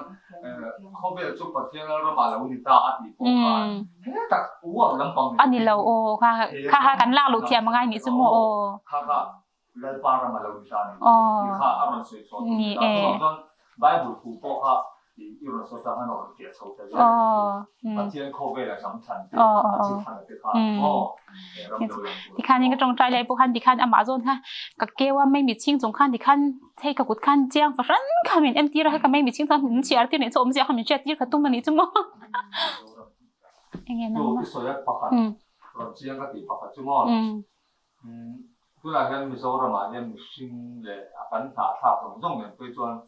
khawvel chu Pathian lalram ah lo ni ta a tih pawh khan hetak world lampang ni lo aw kha kha kan lak luh thiam angai nih chu maw aw. Kha kha Lalpa ram a lo ni ta a ni tih kha a rawn sawi chhuah tur ni ta. Chuvang chuan Bible thu pawh kha i rawn sawi tak hian a rawn fiah chho ta zel a ni chu. Pathian khawvela hnam thlan te, a chi thlan te kha maw he ram lo lang tur. Tikhan in ka tawngtai lai pawh khan tikhan amah zawn kha ka keu a mei mitchhing chung khan tikhan hei ka kut khan chiang fahran kha min entir a, hei ka mei mitchhing chuan min chhiar tir nih chu awmzia kha min hriat tir kha tum a nih chu maw. Enge nang maw? Chu i sawi a pakhat rawn chiang ka tih pakhat chu maw. Tunah hian Mizoramah hian mihring leh a kan hnahthlak zawng zawng nen phei chuan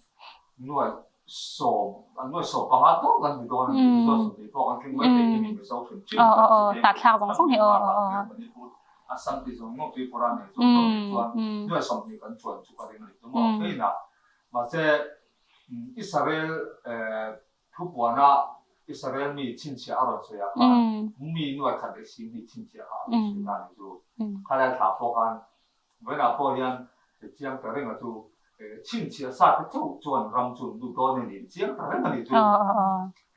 nuai 15 tawk kan ti dawn a ni. Mizo 20 pawh kan tling mai thei hi ni Mizo hrim hrim kan ti Hnahthlak zawng zawng hi aw aw aw. Manipur, Assam ti zawng zawng Tripura nei zawng zawng nen chuan nuai 20 kan chuan chu ka ring a ni chu maw. Heinah mahse Israel Thupuana Israel mi chhinchhiah a rawn sawi ah khan mi nuai khat leh sing hnih chhinchhiah kha a rawn sawi ta a ni chu. Khalai thla pawh khan vawiinah pawh hian chiang ta reng a chu chhinchhiah sa te chauh chuan ram chu an lut dawn a ni chiang ta reng a ni chu.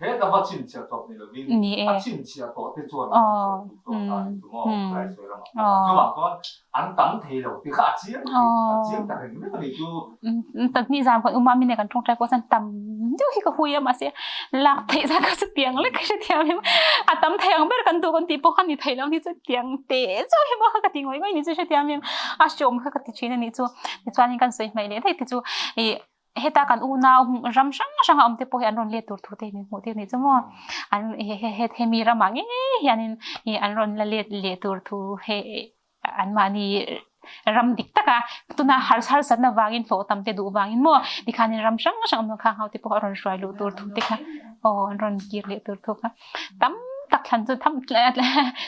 He ta va chhinchhiah chawp ni lovin a chhinchhiah tawh te chuan ram chu an lut dawn ta a ni chu maw khalai sawi ramah pawh khan. Chuvang chuan an tam thei lo ti kha a chiang thei a chiang ta reng reng a ni chu. Tani zan kan uma mine kan tawngtai pawh chuan tam deuh hi ka hui a mahse lak theih zan kha chu tiang lek ka hrethiam em a tam thei ang ber kan duh kan tih pawh kha ni thei lo ni chu tiang te chauh hi maw kha ka ti ngawih ngawih ni chu hrethiam em a hreawm kha ka ti thin a nih chu tichuanin kan sawi hmaih leh daih te chu ih heta kan unau ram hrang hrang a awm te pawh hi an rawn let tur thu te hi min hmuh tir nih chu maw an hemi ramah ngei hianin ih an rawn la let leh tur thu he anmahni ram dik taka tuna har harsatna vangin hlawh tam te duh vangin maw tikhanin ram hrang hrang awm kha hau te pawh a rawn hruai luh tur thu te kha aw an rawn kir leh tur thu kha tam tak thlan chu tham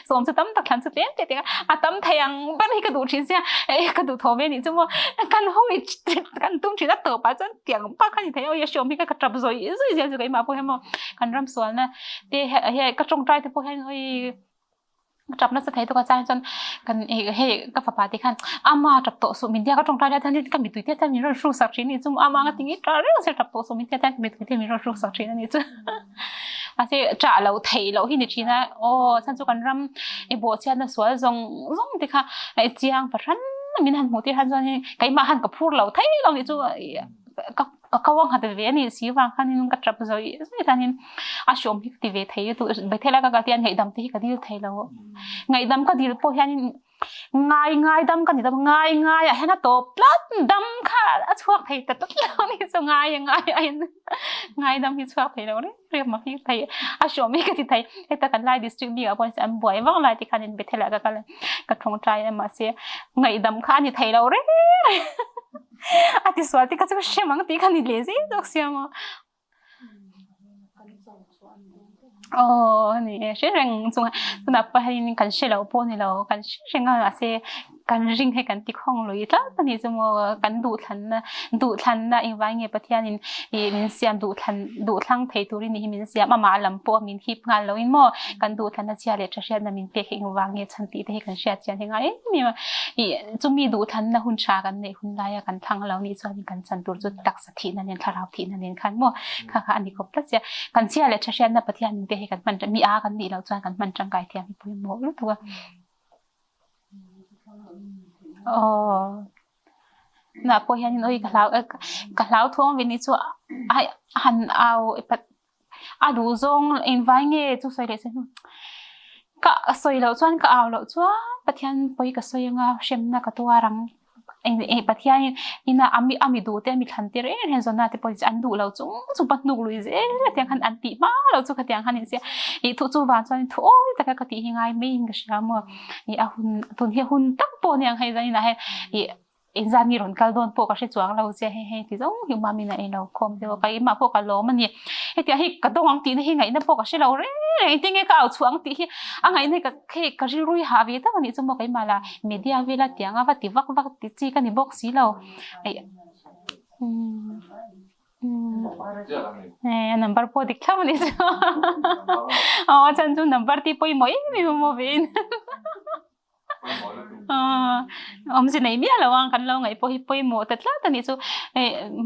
sawm chu tam tak thlan chu tlem te te a tam thei ang ber hi ka duh thin sia e ka duh tho ve nih chu maw kan hawi kan tum thin a tawpah chuan tiang bak a ni thei oi a hriawm hi ka tap zawih zawih zel chu keimah pawh hian maw kan ram sualna te he ka tawngtai te pawh hian oi Tap nasa thei tuk a chang chuan kan hei ka fapa te khan ama tap tawh suh min tia ka tawngtai lai hian ka mittui te hian min rawn hruk sak thin a ni chu ama anga tinge tah reng zel tap tawh suh min tia hian ka mittui te min rawn hruk sak thin a ni chu mahse tah loh theih loh hi ni thin a aw chhan chu kan ram i bawhchhiatna sual zawng zawng te kha chiang fahran min han hmuh tir han chuan keimah han ka phur lo thei lo nih chu ka ka ko a nghat ve a nih si vang khanin ka tap zawih zawih hianin a hrawm hi ka ti ve thei lutuk Bethel a ka kal hian ngaihdam te hi ka dil thei lo ngaihdam ka dil pawh hianin ngai ngai dam ka ni dam ngai ngai ah hian a tawp tlat dam kha a chhuak thei ta tlat lo ni chu ngai ngai a in ngaidam hi chhuak thei lo reng reng mak hi thei a hrawm hi ka ti thei heta kan lai district bik ah pawh an buai vak lai te khanin Bethel ah ka kal a ka tawngtai a mahse ngaihdam kha a ni thei lo reng reng. A ti sual te kha chu ka hrem ang tih kha ni leh zel zawk sia maw. Aw ni e hre reng chung tunah pawh hian kan hre lo pawh ni lo kan hre reng a mahse. Kan ring hei kan ti khawng lui tlat a nih chu maw kan duhthlanna duhthlanna engvai nge Pathianin ih min siam duhthlan duhthlang thei turin nih hi min siam amah lam pawh min hip nghal loin maw kan duhthlanna chhia leh tha hriatna min pek hi engvang nge chhan tih te hi kan hriat chian hi ngai em em a ih chumi duhthlanna hun tha kan neih hun laia kan thlang lo nih chuanin kan chan tur chu taksa thihna nen thlarau thihna nen khan maw kha kha a ni khawp tlat sia kan chhia leh tha hriatna Pathianin te hi kan hman mi a kan nih loh chuan kan hman tangkai thiam hi pawimawh lutuk a. Aw nah pawh hianin awi ka hlau ka hlau thawng ve ni chu a han au a duh zawng engvai nge chu sawi leh se ka sawi loh chuan ka au loh chuan Pathian pawi ka sawi anga hremna ka tuar ang. Pathianin ina a mi a mi duh te a mi thlan tir em em zawn a te pawh an duh lo chung chung pa hnuk lui zel a tiang khan an tih hma lo chu khatiang khan in sia ih thu chu vang chuan thu awi taka ka tih hi ngai mai in ka hria maw ih a hun tun hi a hun tak pawh aniang hei zanin ah hian ih engzat nge rawn kal dawn pawh ka hre chuang lo che hei hei ti zawng hi mami in a ilo khawm deuh a keimah pawh ka lawm a ni hetiang hi ka dawng ang tihna hi ngaihna pawh ka hre lo reng reng engtin nge ka au chhuah ang tih hi a ngaihna hi ka Hei ka rilru hi hah ve tak a nih chu maw keimah lah media vela tiang a va ti vak vak ti chi ka ni bawk si lo. A number pawh dik thlap a nih chu. Aw a chhan chu number tih pawimawh em em a maw ve in. Awmze nei miah lo ang kan lo ngaih pawh hi pawimawh ta tlat a nih chu.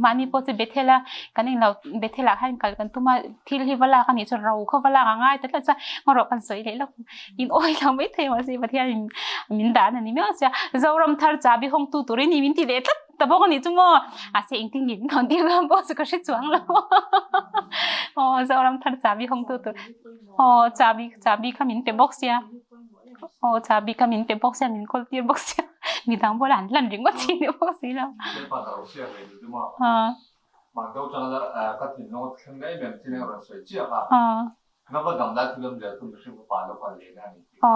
Mahni pawh chu Bethel a kan englo Bethel ah khan kal kan tum a. Thil hi va lak a nih chuan ro kha va lak a ngai ta tlat chuan ngaw kan sawi leh lawk in awi lo mai thei mahse Pathian in min dan a ni miau sia Zoram thar chabi hawng tu turin i min ti leh tlat ta bawk a nih chu maw mahse engtin nge min hawn tir dawn pawh chu ka hre chuang lo aw Zoram thar chabi hawng tu tur aw chabi chabi kha min pe bawk sia aw chabi kha min pe bawk sia min kawl tir bawk sia midang bulah an hlan ringawt chi ni bawk si lo. Mah deuh chang la ka thinlung a thleng em em thil a rawn sawi chiah a, na va dam lai thil awm zel chu mihring fapa lo kal leh na a ni tih kha.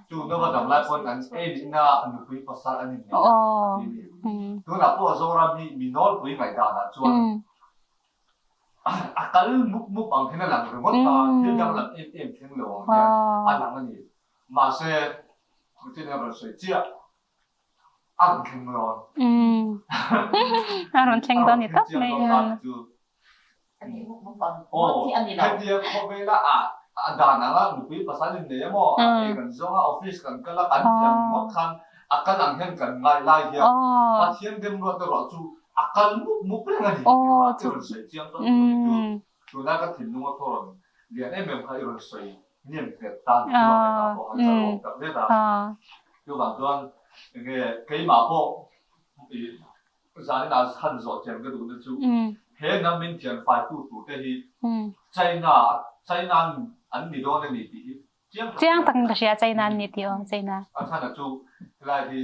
Chu na va dam lai pawn an ei lehna nupui pasal an innei a a ti a ni. Tunah pawh Zoram hi mi nawlpui ngaihdan ah chuan a kal mup mup ang hian a lang ringawt a, thil danglam em em thleng lo ang hian a lang a ni. Mahse, thil a rawn sawi chiah. A rawn thleng dawn. A rawn thleng dawn ni tak mai. Hetia khawvela a dan anga nupui pasal in nei emaw ei kan zawng a office kan kal a kan tih ang ngawt khan a kal ang hian kan ngai lai hian Pathian remruat erawh chu a kal mup mup reng a ni tih kha i rawn sawi chiang dawn tawh ni chu. Tuna ka thinlung a thaw rawn lian em em kha i rawn sawi hnem nghet tan chu a ngaihtuah pawh khan ka lawm tak zet a. Chuvang chuan enge keimah pawh i zanin ah han zawh thiam ka duhna chu he hnam min thian faitu tur te hi China China an ni dawn a ni tih hi chiang tak Chiang takin ka hria China an ni tih aw China. A chhan a chu helai hi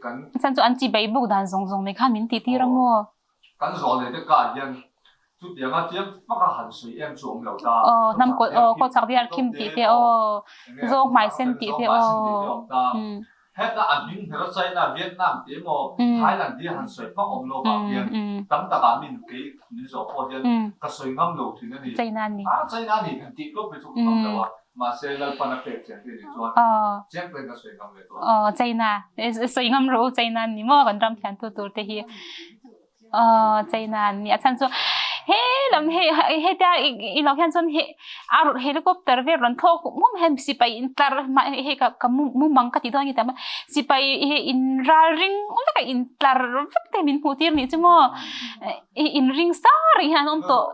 kan A chhan chu an chi bei buk dan zawng zawng mai khan min tih tir a maw. Kan zawh leh te kah hian chutianga chiang fak a han sawi em chu awm lo ta. Aw, hnam kawlh aw, kawlh chak diar khim tih te aw, zawng hmai sen tih te aw. Heta a hming hmer a China, Vietnam tih emaw Thailand tih han sawi fak awm lo vang hian tam takah min kei min zawh pawh hian ka sawi ngam lo thin a ni. China a ni. A, China a ni han tih tawp hi chu ka ngam lo a, mahse Lalpan a pek chiang te nih chuan chiang takin ka sawi ngam leh tawh. Aw, China, sawi ngam rawh u China a ni maw kan ram thiantu tur te hi. Aw China an ni a chhan chu he lam hei hetia i lo hian chuan he a helicopter vel rawn thlawk hmum hian sipai in tlar hei ka ka mumang ka ti dawn nge tam sipai he in ral ring vek a in tlar vek te min hmuh tir nih chu maw in ring sa reng hian an awm tawh.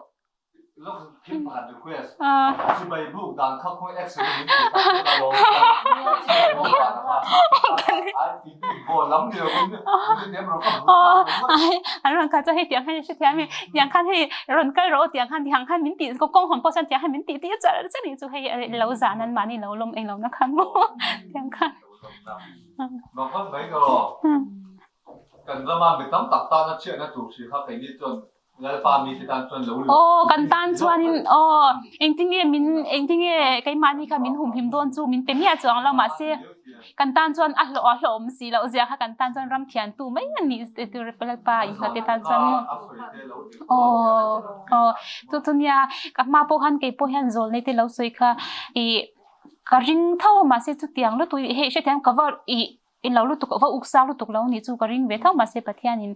An rawn kal chuan hei tiang hian i hrethiam e, tiang khan hei rawn kal rawh aw tiang khan tiang khan min tih kawng hawn pawh chuan tiang khan min tih tih char char nih chu hei lo zah nan mahni lo lawm eng lohna khan maw tiang khan. Kan rama mi tam tak tana chhiatna tur hri kha keini chuan Lalpa mite tan chuan lo luh. Aw kan tan chuanin aw engtinge min engtinge keimahni kha min humhim dawn chu min pe miah chuang lo mahse kan tan chuan a hlawh a hlawhawm si loh zia kha kan tan chuan ram thiantu mai a ni tur Lalpa innghat te tan chuan maw aw aw chu chu nia ka hma pawh khan keipawh hian zawlnei te lo sawi kha ih ka ring tho mahse chutiang lutuk hei hrethiam ka va ih. In lo lutuk va uk sang lutuk lo nih chu ka ring ve tho mahse Pathianin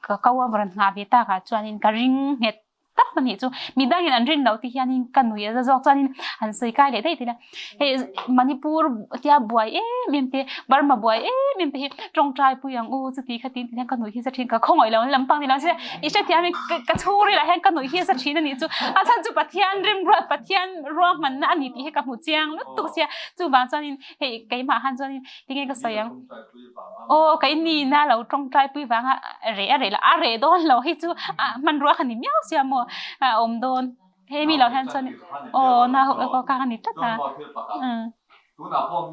ka ko a rawn nghah ve takah chuanin ka ring nghet tak a nih chu. Midangin an rin loh te hianin ka nui a za zawk chuanin han sawi kai leh daih tih ila hei Manipur tia buai em em te Burma buai em em te hi tawngtai pui ang u chuti kha tin ti hian ka nui hi za thin ka khawngaih lo lampang ni lo se i hrethiam in ka chhungril ah hian ka nui hi za thin a nih chu a chhan chu Pathian rimruat Pathian ruahmanna a ni tih hi ka hmu chiang lutuk sia chuvang chuanin Hei keimah han chuanin tinge ka sawi ang? Aw kei nina lo tawngtai pui vanga reh a reh lo a reh dawn lo hei chu a hmanrua kha ni miau sia maw a awm dawn hei mi lo hian chuan aw na ho ka ni tlat a. Tunah pawh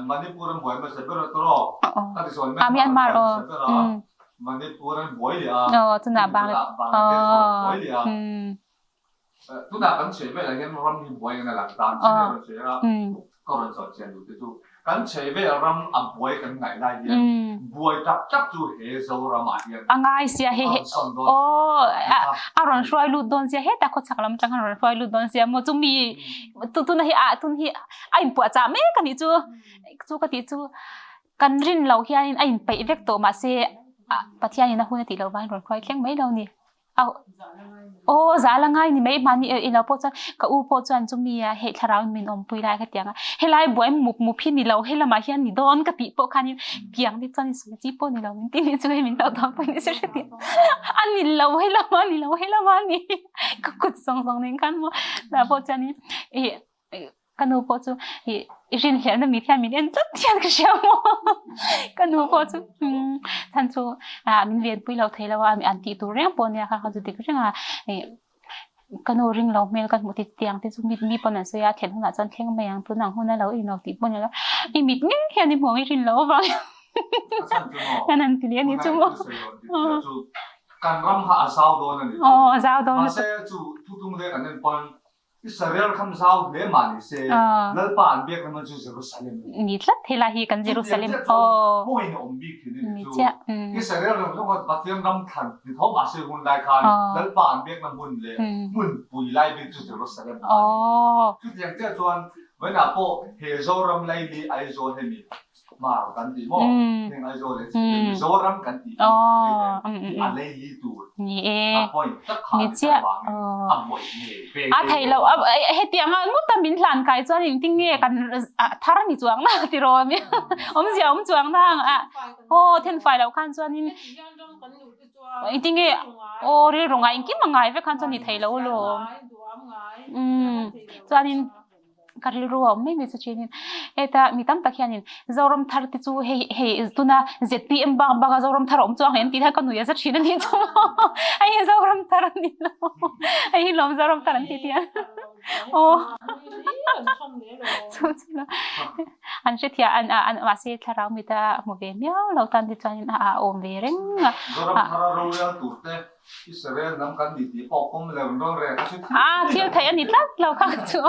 Manipur an buai hmasa ber a tawrh aw. Myanmar aw. Manipur an buai leh a. Aw tunah Bangladesh an buai leh a. Tunah kan chheh velah hian ram hi buai kan a lang tan chin a rawn sawi a, ka rawn sawi chian duh te chu kan chheh vel ram a buai kan ngaih lai hian buai tak tak chu he Zoramah hian a ngai sia he he aw a rawn hruai lut dawn sia hetah khawchhak lam atang khan a rawn hruai lut dawn sia maw chumi tuna hi a tun hi a inpuah chah mek a nih chu chu ka tih chu kan rin loh hianin a inpeih vek tawh mahse Pathianin a hun a tih loh vangin rawn hruai thleng mai lo a ni. Aw zal a ngai ni mai mahni i lo pawh chuan ka u pawh chuan chumi a hei thlarau in min awmpui lai ka ti ang a helai buai mup mup hi ni lo he lamah hian ni dawn ka tih pawh khanin piang te chuan sawi chi pawh ni lo min ti ni chu hei min lo dawn pawh ni se hre tih a ni lo he lamah ni lo he lamah ni ka kut zawng zawng nen khan maw tah pawh chuanin ih Ka nu pawh chu i rinhlelhna mit hian min en tlat hian ka hria maw? Ka nu pawh chu chhan chu min venpui lo thei lo a, an tih tur reng pawh ania kha kha chu dik reng a. Ka nu ring lo hmel ka hmuh ti tiang te chu mi pawn an sawi a, thlen hunah chuan thleng mai ang tun ang hun a lo in lo tih pawh ni lo. I mit ngei hian i hmuh ang i rin loh avang hian an ti leh a nih chu maw? Kan ram kha a zau dawn a nih chu. Aw a zau dawn. Mahse chu thutlung leh kan en pawn Israel kham zau hle mah ni se, Lalpa an biak na hmun chu Jerusalem a ni. Ni tlat helai hi kan Jerusalem aw. Pawhin a awm bik thin a ni chu. Israel ram zawng kha Pathian ram thlan ni tho mah se hun lai khan Lalpa an biak na hmun leh hmun pui lai bik chu Jerusalem a ni. Chutiang chiah chuan vawiinah pawh he Zoram laili Aizawl hemi Hmar kan tih maw? Heng Aizawl leh Chhipphir Mizoram kan tih hi a leili tur a point tak kha a nih avangin a buai ngei ve A theih loh hetiang a ngawt a min hlan kai chuan engtin nge kan thar ni chuang na tiraw awmzia awm chuang na ang a aw then fai loh khan chuanin engtin nge aw rilru ngai engkim a ngai vek khan chuan ni thei lo alawm chuanin Ka rilru a awm mai mai chu chinin heta mi tam tak hianin Zoram thar te chu hei hei tuna ZPM bak bak a Zoram thar a awm chuang hle an tih hian ka nui a za thin a nih chu maw hei hi Zoram thar a ni lo hei hi lawm Zoram thar an tih tih hian aw chu chu lo an hrethiam an an mahse thlarau mita hmu ve miau lo tan te chuanin a awm ve reng a. Zoram thar a rorel tur te Israel hnam kan ni tih pawh pawm leh rawn reng a chu thil Ah, thil theih a ni tlat lo kha chu.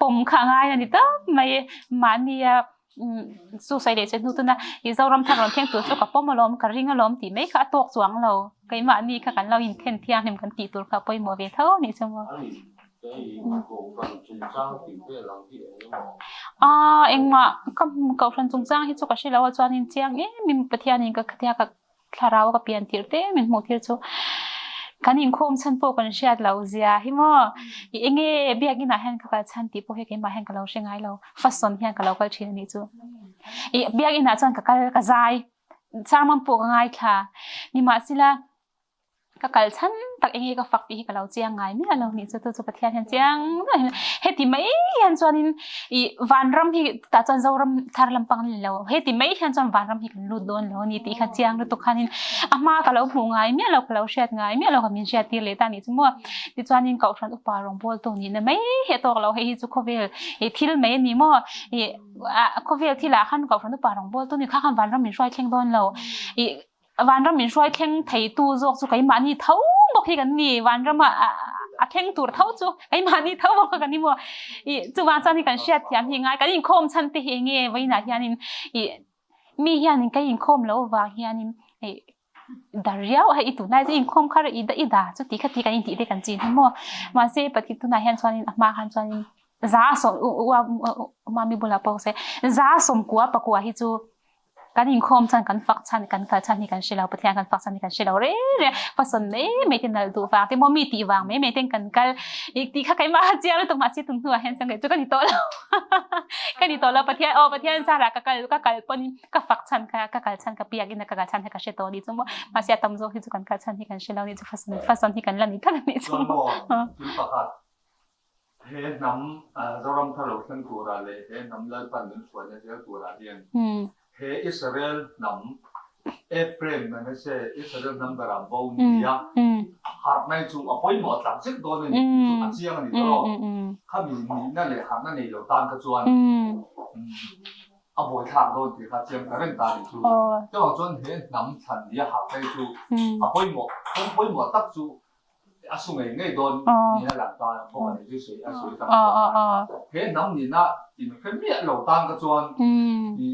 Pawm kha ngai a ni tawp mai. Mahnia chu sawi leh che hnu tuna i Zoram thar rawn thleng tur chu ka pawm alawm, ka ring alawm tih mai kha a tawk chuang lo. Keimahni kha kan lo inthen thianghlim kan tih tur kha pawimawh ve tho a nih chu maw. Aaa engmah ka kohhran chungchang hi chu ka hre lo a chuanin chiang em em Pathianin ka khatia ka thlarau ka pian tirh te min hmuh thil chu kan inkhawm chhan pawh kan hriat loh zia hi maw i enge biakin ah hian ka kal chhan tih pawh hi keimah hian ka lo hre ngai lo fashion hian ka lo kal thin a nih chu i biakin ah chuan ka kal ka zai sermon pawh ka ngaithla nimahsela Ka kal chhan tak enge ka fak tih hi ka lo chiang ngai miah lo nih chu tu chu Pathian hian chiang heti mai hian chuanin i vanram hi tah chuan Zoram thar lampang ni lo heti mai hian chuan vanram hi kan lut dawn lo a ni tih kha chiang lutuk khanin a hma ka lo hmuh ngai miah lo ka lo hriat ngai miah lo ka min hriat tir leh ta nih chu maw tichuanin Kohhran upa rawngbawltu nihna mai hi a tawk lo hei hi chu khawvel i thil mai a ni maw i khawvel thilah khan Kohhran upa rawngbawltu ni kha khan vanram min hruai thleng dawn lo i Vanram min hruai thleng theitu zawk chu keimahni tho bawk hi kan ni. Vanrama a thleng tur tho chu keimahni tho bawk kha kan ni maw? I chuvang chuan hi kan hriat thiam hi ngai. Kan inkhawm chhan te hi eng nge vawiinah hianin i mi hianin ka inkhawm loh avang hianin i dar riau a hei i tunlai chu inkhawm kha i da chu ti kha ti kan intih te kan chin hi maw? Mahse Pathian tunah hian chuanin a hma khan chuanin. Mami bulah pawh se 119 hi chu kan inkhawm chan kan fak chan kan kal chan hi kan hre lo Pathian kan fak chan hi kan hre lo re re fason mai mai te nal duh vang te maw mi tih vang mai mai ten kan kal ik ti kha keimah a chiang lutuk mahse tun hnuah hian chuan kei chu ka ni tawh lo ka ni tawh lo Pathian aw Pathian zarah ka kal ka kal pawn ka fak chan kha ka kal chan ka biak in a ka kal chan hi ka hre tawh ni chu maw mahse a tam zawk hi chu kan kal chan hi kan hre lo ni chu fason fason hi kan la ni tlat a nih chu maw thil pakhat He hnam Zoram thar lo thleng turah leh he hnam Lalpan min hruaina zel turah hian he Israel hnam Ephraim Manasseh Israel hnam berah bo nia harhna hi chu a pawimawh tlak zet dawn a ni tih chu a chiang a ni tawh lo. Khami nihna leh harhna nei lo tan kha chuan a buaithlak dawn tih kha chiang ta reng ta a nih chu. Chuvang chuan he hnam thlan nia harhna hi chu a pawimawh, kawng pawimawh tak chu A su ngei ngei dawn niin a lang ta bawk a ni chu sawi a sawi tak pawh a. He hnam nihna inhre miah lo tan kha chuan i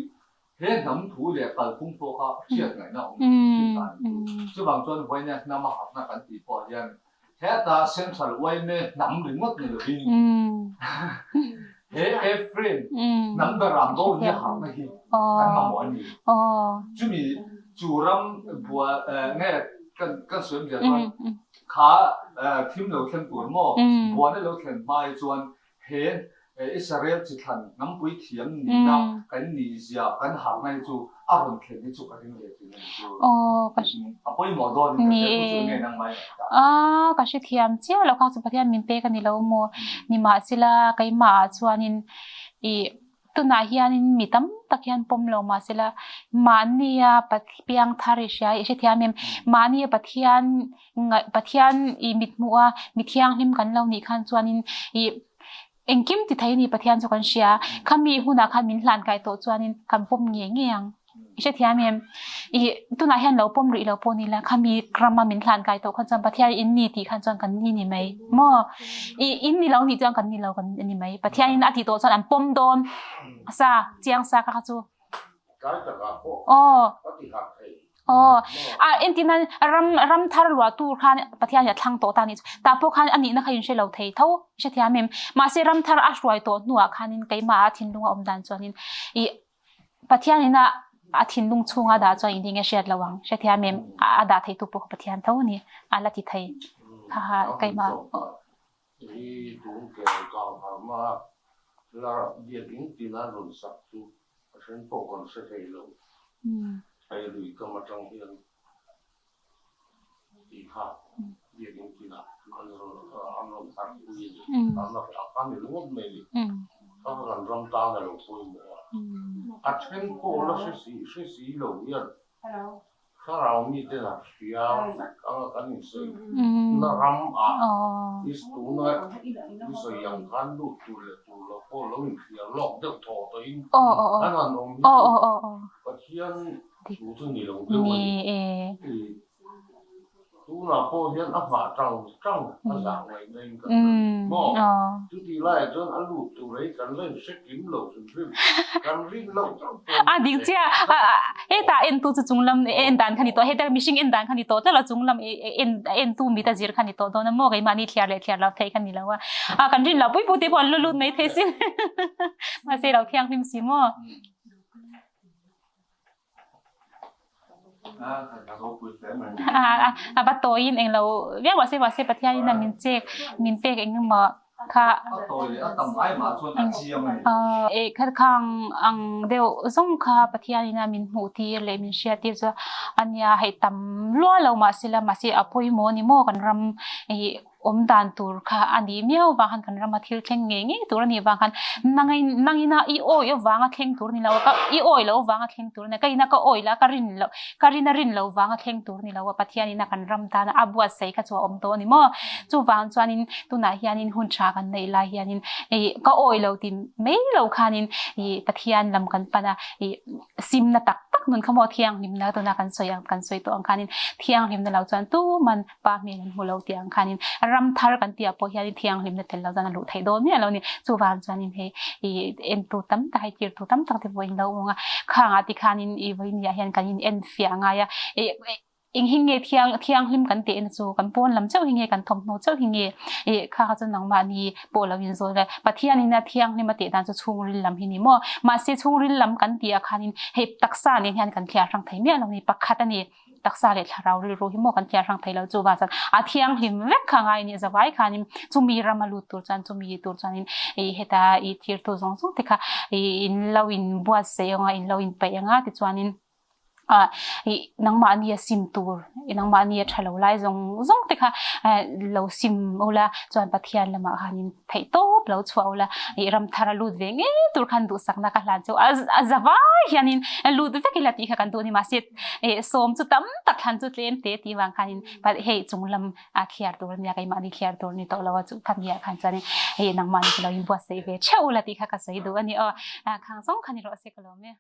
he hnam thu leh kalphung pawh kha hriat ngaihna awm thin ta a ni chu. Chuvang chuan vawiina hnam a hakna kan tih pawh hian heta Central yma hnam ringawt ni lovin he Ephraim hnam beram bo nia hakna hi kan mamawh a ni. Chumi Chu ram bua nge kan kan sawi awmzia chuan kha thim lo thlen tur maw buana lo thlen hma hi chuan he Israel chi thlan hnampui thiam nihna kan nihzia kan harhna hi chu a rawn thlen hi chu ka ring ve thin a ni chu. A pawimawh dawn in ka hria chu chu nge nangmah in a ta. Ka hrethiam chiah lo kha chu Pathian min pek a ni lo maw nimahsela keimah ah chuanin i Tunah hianin mi tam tak hian pawm lo mahsela mahnia piang thar i hria i hrethiam em? Mahnia Pathian Pathian i mithmuh a mi thianghlim kan lo nih khan chuanin i engkim ti thei ni Pathian chu kan hria. Khami hunah khan min hlan kai tawh chuanin kan pawm ngei ngei ang. I hrethiam em? I tunah hian lo pawm rih lo pawh ni la, khami rama min hlan kai tawh khan chuan Pathian in ni tih khan chuan kan ni ni mai. Maw? I in ni lo nih chuan kan ni lo kan ni mai. Pathian in a tih tawh chuan an pawm dawn sa, chiang sa kha kha chu. Tlai takah pawh a ti harh thei. Aw, a entir nan ram ram thar luah tur khan Pathian hi a thlang tawh ta nih chu. Tah pawh khan a nihna kha in hre lo thei tho, i hrethiam em? Mahse ram thar a hruai tawh hnuah khanin keimah a thinlung a awm dan chuanin i Pathian ina a thinlung chhunga dah chuan engtin nge hriat lo ang? Hrethiam em? A dah theitu pawh kha Pathian tho a ni. A la ti thei. Ha ha, keimah. Hi tun kel kang harna la biakin tina rawn sak chu a then pawh kan hre thei lo. Hei lui kam atang hian Tih kha biakinn tinah an rawn an rawn harh pui a ni. An la hrah kha ni ringawt mai a ni. Kha kha kan ram tan a lo pawimawh a. A then pawh la hre si hre si lo hian thlarau mite lah hria vek anga kan insawi na ram ah is tuna i sawi ang khan lut tur leh tur lo pawh lo inhria lawk deuh thaw tawhin an han awm hi chu Pathian Chu chu ni lo deuh a ni. Tunah pawh hian a hmah tang tang a zah ngaihna in kan la ni maw? Chutih laiah chuan a lut tur hi kan la inhre kim lo hrim hrim. Kan rin loh chauh pawh A dik chiah. Hetah entu chu chunglam en dan kha ni tawh. Heta mihring en dan kha ni tawh tlat a, chunglam en entu mit a zir kha ni tawh dawn a maw? Keimahni thliar leh thliar lo theih kha ni lo a. Kan rin loh pui pui te pawh an la lut mai thei sin. Mahse lo thianghlim si maw? A va tawiin englo viau mahse mahse Pathianin a min chek min pek eng emaw kha eh kha khang ang deuh zawng kha Pathianin a min hmuh tir leh min hriat tir chu ania hei tam lua lo mahse la mahse a pawimawh a ni maw kan ram ih awm dan tur kha a nih miau vang khan kan rama thil thleng ngei ngei tur a nih vang khan nangin nangina i awi avanga thleng tur ni lo a i awi loh avanga thleng tur a ni ka ina ka awi la ka rin loh ka rin a rin loh vanga thleng tur ni lo a Pathianin a kan ram tana a buatsaih kha chu a awm tawh a ni maw chuvang chuanin tunah hianin hun tha kan neih lai hianin ih ka awi lo ti mai lo khanin ih Pathian lam kan pan a ih simna tak tak nun kha maw thianghlimna tuna kan sawi ang kan sawi tawh ang khanin thianghlimna lo chuan tuman Pa hmel an hmu lo tih ang khanin ram thar kan tih ah pawh hianin thianghlimna tel lo chuan a luh theih dawn miah lo a ni. Chuvang chuanin hei ih entu tam tak hei tirtu tam tak te pawh in lo awng a, khangah tikhanin ih vawiin ah hian kan in en fiah ngai a, ih. Eng hi nge thiang thianghlim kan tehna chu kan pawn lam chauh hi nge kan thawmhnaw chauh hi nge ih kha kha chu nangmahni pawh lo inzawn ve. Pathianin a thianghlim a teh dan chu chhungril lam hi ni maw? Mahse chhungril lam kan tih ah khanin hei taksa nen hian kan thliar hrang thei miah lo ni pakhat a ni. Taksa leh thlarau rilru hi maw kan thliar hrang thei lo chu vang chuan a thianghlim vek kha ngai a nih zavai khanin chumi rama lut tur chuan chumi tur chuanin ih heta ih thirtu zawng zawng te kha ih in lo inbuatsaih anga in lo inpeih anga tichuanin ah ih nangmahni a sim tur nangmahni a tha lo lai zawng zawng te kha lo sim ula chuan Pathian lamah khanin theih tawp lo chhuah ula ih ram thar a lut ve ngei tur khan duhsakna ka hlan chu a a zavai hianin lut vek ila tih kha kan duh a ni mahse ih sawm chu tam tak thlan chu tlem te tih vang khanin hei chung lam a thliar tur ania keimahni thliar tur ni tawh lo a chu khami ah khan chuanin hei nangmahni chu lo inbuatsaih ve theuh ula tih kha ka sawi duh a ni aw khang zawng khan i rawh se ka lawm e.